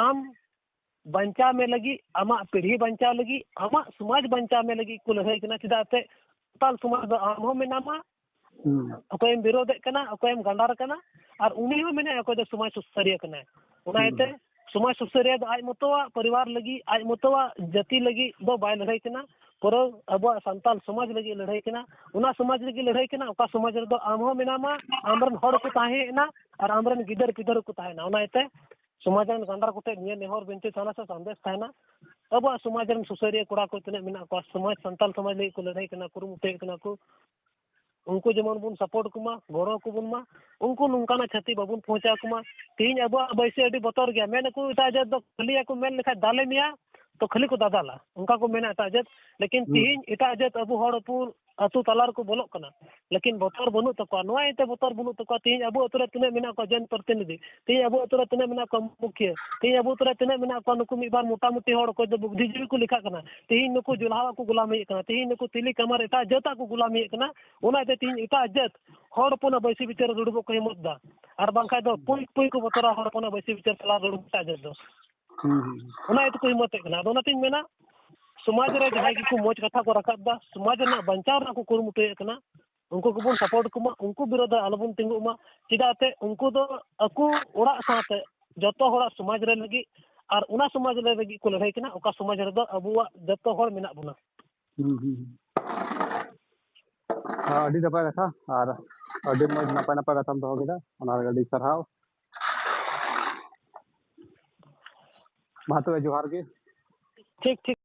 ᱟᱢ ᱵᱟᱧᱪᱟᱣ ᱢᱮ ᱞᱟᱹᱜᱤᱫ, ᱟᱢᱟᱜ ᱯᱤᱲᱦᱤ ᱵᱟᱧᱪᱟᱣ ᱞᱟᱹᱜᱤᱫ, ᱟᱢᱟᱜ ᱥᱚᱢᱟᱡᱽ ᱵᱟᱧᱪᱟᱣ ᱢᱮ ᱞᱟᱹᱜᱤᱫ ᱠᱚ ᱞᱟᱹᱲᱦᱟᱹᱭ ᱠᱟᱱᱟ᱾ ᱪᱮᱫᱟᱜ ᱥᱮ ᱥᱟᱱᱛᱟᱞ ᱥᱚᱢᱟᱡᱽ ᱫᱚ ᱟᱢ ᱦᱚᱸ ᱢᱮᱱᱟᱢᱟ, ᱦᱩᱸ᱾ ᱚᱠᱚᱭᱮᱢ ᱵᱤᱨᱳᱫᱮᱫ ᱠᱟᱱᱟ, ᱚᱠᱚᱭᱮᱢ ᱜᱟᱸᱰᱟᱨ ᱠᱟᱱᱟ, ᱟᱨ ᱩᱱᱤ ᱦᱚᱸ ᱢᱮᱱᱟᱭᱟ ᱚᱠᱚᱭ ᱫᱚ ᱥᱚᱢᱟᱡᱽ ᱥᱩᱥᱟᱹᱨᱤᱭᱟᱹ ᱠᱟᱱᱟᱭ᱾ ᱚᱱᱟ ᱦᱩᱸ᱾ ᱤᱭᱟᱹᱛᱮ ᱥᱚᱢᱟᱡᱽ ᱥᱩᱥᱟᱹᱨᱤᱭᱟᱹ ᱫᱚ ᱟᱡ ᱢᱚᱛᱚᱣᱟᱜ ᱯᱚᱨᱤᱵᱟᱨ ᱞᱟᱹᱜᱤᱫ, ᱟᱡ ᱢᱚᱛᱚᱣᱟᱜ ᱡᱟᱹᱛᱤ ᱞᱟᱹᱜᱤᱫ ᱫᱚ ᱵᱟᱭ ᱞᱟᱹᱲᱦᱟᱹᱭ ᱠᱟᱱᱟ, ᱯᱩᱨᱟᱹ ᱟᱵᱚᱣᱟᱜ ᱥᱟᱱᱛᱟᱞ ᱥᱚᱢᱟᱡᱽ ᱞᱟᱹᱜᱤᱫ ᱞᱟᱹᱲᱦᱟᱹᱭ ᱠᱟᱱᱟ᱾ ᱚᱱᱟ ᱥᱚᱢᱟᱡᱽ ᱞᱟᱹᱜᱤᱫ ᱞᱟᱹᱲᱦᱟᱹᱭ ᱠᱟᱱᱟ, ᱚᱠᱟ ᱥᱚᱢᱟᱡᱽ ᱨᱮᱫᱚ ᱟᱢ ᱦᱚᱸ ᱢᱮᱱᱟᱢᱟ, ᱟᱢᱨᱮᱱ ᱦᱚᱲ ᱠᱚ ᱛᱟᱦᱮᱸᱭᱮᱱᱟ ᱟᱨ ᱟᱢᱨᱮᱱ ᱜᱤᱫᱟᱹᱨ ᱯᱤᱫᱟᱹᱨ ᱠᱚ ᱛᱟᱦᱮᱸᱭᱮᱱᱟ᱾ ᱚᱱᱟ ᱤᱭᱟᱹᱛᱮ ᱥᱚᱢᱟᱡᱽ ᱨᱮᱱ ᱜᱟᱸᱰᱟᱨ ᱠᱚᱴᱷᱮᱱ ᱱᱤᱭᱟᱹ ᱱᱮᱦᱚᱨ ᱵᱤᱱᱛᱤ ᱛᱟᱦᱮᱱᱟ ᱥᱮ ᱥᱟᱸᱫᱮᱥ ᱛᱟᱦᱮᱱᱟ, ᱟᱵᱚᱣᱟᱜ ᱥᱚᱢᱟᱡᱽ ᱨᱮᱱ ᱥᱩᱥᱟᱹᱨᱤᱭᱟᱹ ᱠᱚᱲᱟ ᱠᱚ ᱛᱤᱱᱟᱹᱜ ᱢᱮᱱᱟᱜ ᱠᱚᱣᱟ, ᱥᱚᱢᱟᱡᱽ, ᱥᱟᱱᱛᱟᱞ ᱥᱚᱢᱟᱡᱽ ᱞᱟᱹᱜᱤᱫ ᱠᱚ ᱞᱟᱹᱲᱦᱟᱹᱭ ᱠᱟᱱᱟ, ᱠᱩᱨᱩᱢᱩᱴᱩᱭᱮᱫ ᱠᱟᱱᱟ ᱠᱚ, ᱩᱱᱠᱩ ᱡᱮᱢᱚᱱ ᱵᱚᱱ ᱥᱟᱯᱳᱨᱴ ᱠᱚᱢᱟ, ᱜᱚᱲᱚ ᱠᱚᱵᱚᱱ ᱢᱟ, ᱩᱱᱠᱩ ᱱᱚᱝᱠᱟᱱᱟᱜ ᱪᱷᱟᱹᱛᱤ ᱵᱟᱵᱚᱱ ᱯᱚᱦᱪᱟᱣ ᱠᱚᱢᱟ᱾ ᱛᱮᱦᱮᱧ ᱟᱵᱚᱣᱟᱜ ᱵᱟᱹᱭᱥᱤ ᱟᱹᱰᱤ ᱵᱚᱛᱚᱨ ᱜᱮᱭᱟ, ᱢᱮᱱ ᱟᱠᱚ ᱮᱴᱟᱜ ᱡᱟᱹᱛ ᱫᱚ ᱠᱷᱟᱹᱞᱤᱭᱟᱠᱚ, ᱢᱮᱱ ᱞᱮᱠᱷᱟᱡ ᱫᱟᱞᱮ ᱢᱮᱭᱟ, ᱛᱚ ᱠᱷᱟᱹᱞᱤ ᱠᱚ ᱫᱟᱫᱟᱞᱟ, ᱚᱱᱠᱟ ᱠᱚ ᱢᱮᱱᱟ ᱮᱴᱟᱜ ᱡᱟᱹᱛ᱾ ᱞᱮᱠᱤᱱ ᱦᱩᱸ᱾ ᱛᱮᱦᱮᱧ ᱮᱴᱟᱜ ᱡᱟᱹᱛ ᱟᱵᱚ ᱦᱚᱲ ᱦᱚᱯᱚᱱ ᱟᱹᱛᱩ ᱛᱟᱞᱟ ᱨᱮᱠᱚ ᱵᱚᱞᱚᱜ ᱠᱟᱱᱟ, ᱞᱮᱠᱤᱱ ᱵᱚᱛᱚᱨ ᱵᱟᱹᱱᱩᱜ ᱛᱟᱠᱚᱣᱟ᱾ ᱱᱚᱣᱟ ᱤᱭᱟᱹᱛᱮ ᱵᱚᱛᱚᱨ ᱵᱟᱹᱱᱩᱜ ᱛᱟᱠᱚᱣᱟ, ᱛᱮᱦᱮᱧ ᱟᱵᱚ ᱟᱹᱛᱩ ᱨᱮ ᱛᱤᱱᱟᱹᱜ ᱢᱮᱱᱟᱜ ᱠᱚᱣᱟ ᱡᱚᱱ ᱯᱨᱚᱛᱤᱱᱤᱫᱷᱤ, ᱛᱮᱦᱮᱧ ᱟᱵᱚ ᱟᱹᱛᱩ ᱨᱮ ᱛᱤᱱᱟᱹᱜ ᱢᱮᱱᱟᱜ ᱠᱚᱣᱟ ᱢᱩᱠᱷᱤᱭᱟᱹ, ᱛᱮᱦᱮᱧ ᱟᱵᱚ ᱟᱹᱛᱩ ᱨᱮ ᱛᱤᱱᱟᱹᱜ ᱢᱮᱱᱟᱜ ᱠᱚᱣᱟ ᱱᱩᱠᱩ ᱢᱤᱫ ᱵᱟᱨ ᱢᱚᱴᱟᱢᱩᱴᱤ ᱦᱚᱲ, ᱚᱠᱚᱭ ᱫᱚ ᱵᱩᱫᱽᱫᱷᱤᱡᱤᱵᱤ ᱠᱚ ᱞᱮᱠᱷᱟᱜ ᱠᱟᱱᱟ, ᱛᱮᱦᱮᱧ ᱱᱩᱠᱩ ᱡᱚᱞᱦᱟᱣᱟᱜ ᱠᱚ ᱜᱩᱞᱟᱢᱤᱭᱮᱫ ᱠᱟᱱᱟ, ᱛᱮᱦᱮᱧ ᱱᱩᱠᱩ ᱛᱤᱞᱤ ᱠᱟᱢᱟᱨ ᱮᱴᱟᱜ ᱡᱟᱹᱛᱟᱜ ᱠᱚ ᱜᱩᱞᱟᱢᱤᱭᱮᱫ ᱠᱟᱱᱟ᱾ ᱚᱱᱟ ᱤᱭᱟᱹᱛᱮ ᱛᱮᱦᱮᱧ ᱮᱴᱟᱜ ᱡᱟᱹᱛ ᱦᱚᱲ ᱦᱚᱯᱚᱱᱟᱜ ᱵᱟᱹᱭᱥᱤ ᱵᱤᱪᱟᱹᱨ ᱨᱮ ᱫᱩᱲᱩᱵᱚᱜ ᱠᱚ ᱦᱤᱢᱢᱚᱛ ᱫᱟ᱾ ᱟᱨ ᱵᱟᱝᱠᱷᱟᱡ ᱫᱚ ᱯᱩᱭ ᱯᱩᱭ ᱠᱚ ᱵᱚᱛᱚᱨᱟ ᱦᱚᱲ ᱦᱚᱯᱚᱱᱟᱜ ᱵᱟᱹᱭᱥᱤ ᱵᱤᱪᱟᱹᱨ ᱛᱟᱞᱟ ᱨᱮ ᱫᱩᱲᱩᱵ ᱮᱴᱟᱜ ᱡᱟᱹᱛ ᱫᱚ᱾ ᱦᱩᱸ, ᱦᱩᱸ᱾ ᱚᱱᱟ ᱤᱭᱟᱹ ᱛᱮᱠᱚ ᱦᱤᱢᱢᱚᱛᱮᱫ ᱠᱟᱱᱟ᱾ ᱟᱫᱚ ᱚᱱᱟᱛᱤᱧ ᱢᱮᱱᱟ, ᱥᱚᱢᱟᱡᱽ ᱨᱮ ᱡᱟᱦᱟᱸᱭ ᱜᱮᱠᱚ ᱢᱚᱡᱽ ᱠᱟᱛᱷᱟ ᱠᱚ ᱨᱟᱠᱟᱵ ᱫᱟ, ᱥᱚᱢᱟᱡᱽ ᱨᱮᱱᱟᱜ ᱵᱟᱧᱪᱟᱣ ᱨᱮᱱᱟᱜ ᱠᱚ ᱠᱩᱨᱩᱢᱩᱴᱩᱭᱮᱫ ᱠᱟᱱᱟ, ᱩᱱᱠᱩ ᱠᱚᱵᱚᱱ ᱥᱟᱯᱳᱨᱴ ᱠᱚᱢᱟ, ᱩᱱᱠᱩ ᱵᱤᱨᱳᱫᱷ ᱨᱮ ᱟᱞᱚᱵᱚᱱ ᱛᱤᱸᱜᱩᱜ ᱢᱟ᱾ ᱪᱮᱫᱟᱜ ᱛᱮ ᱩᱱᱠᱩ ᱫᱚ ᱟᱠᱚ ᱚᱲᱟᱜ ᱥᱟᱶᱛᱮ ᱡᱚᱛᱚ ᱦᱚᱲᱟᱜ ᱥᱚᱢᱟᱡᱽ ᱨᱮ ᱞᱟᱹᱜᱤᱫ ᱟᱨ ᱚᱱᱟ ᱥᱚᱢᱟᱡᱽ ᱨᱮ ᱞᱟᱹᱜᱤᱫ ᱠᱚ ᱞᱟᱹᱲᱦᱟᱹᱭ ᱠᱟᱱᱟ, ᱚᱠᱟ ᱥᱚᱢᱟᱡᱽ ᱨᱮᱫᱚ ᱟᱵᱚᱣᱟᱜ ᱡᱚᱛᱚ ᱦᱚᱲ ᱢᱮᱱᱟᱜ ᱵᱚᱱᱟ᱾ ᱦᱩᱸ, ᱦᱩᱸ, ᱦᱩᱸ᱾ ᱦᱮᱸ, ᱟᱹᱰᱤ ᱱᱟᱯᱟᱭ ᱠᱟᱛᱷᱟ, ᱟᱨ ᱟᱹᱰᱤ ᱢᱚᱡᱽ ᱱᱟᱯᱟᱭ ᱱᱟᱯᱟᱭ ᱠᱟᱛᱷᱟᱢ ᱫᱚᱦᱚ ᱠᱮᱫᱟ, ᱚᱱᱟ ᱞᱟᱹᱜᱤᱫ ᱟᱹᱰᱤ ᱥᱟᱨᱦᱟᱣ᱾ ᱢᱟ ᱛᱚᱵᱮ, ᱡᱚᱦᱟᱨ ᱜᱮ᱾ ᱴᱷᱤᱠ, ᱴᱷᱤᱠ᱾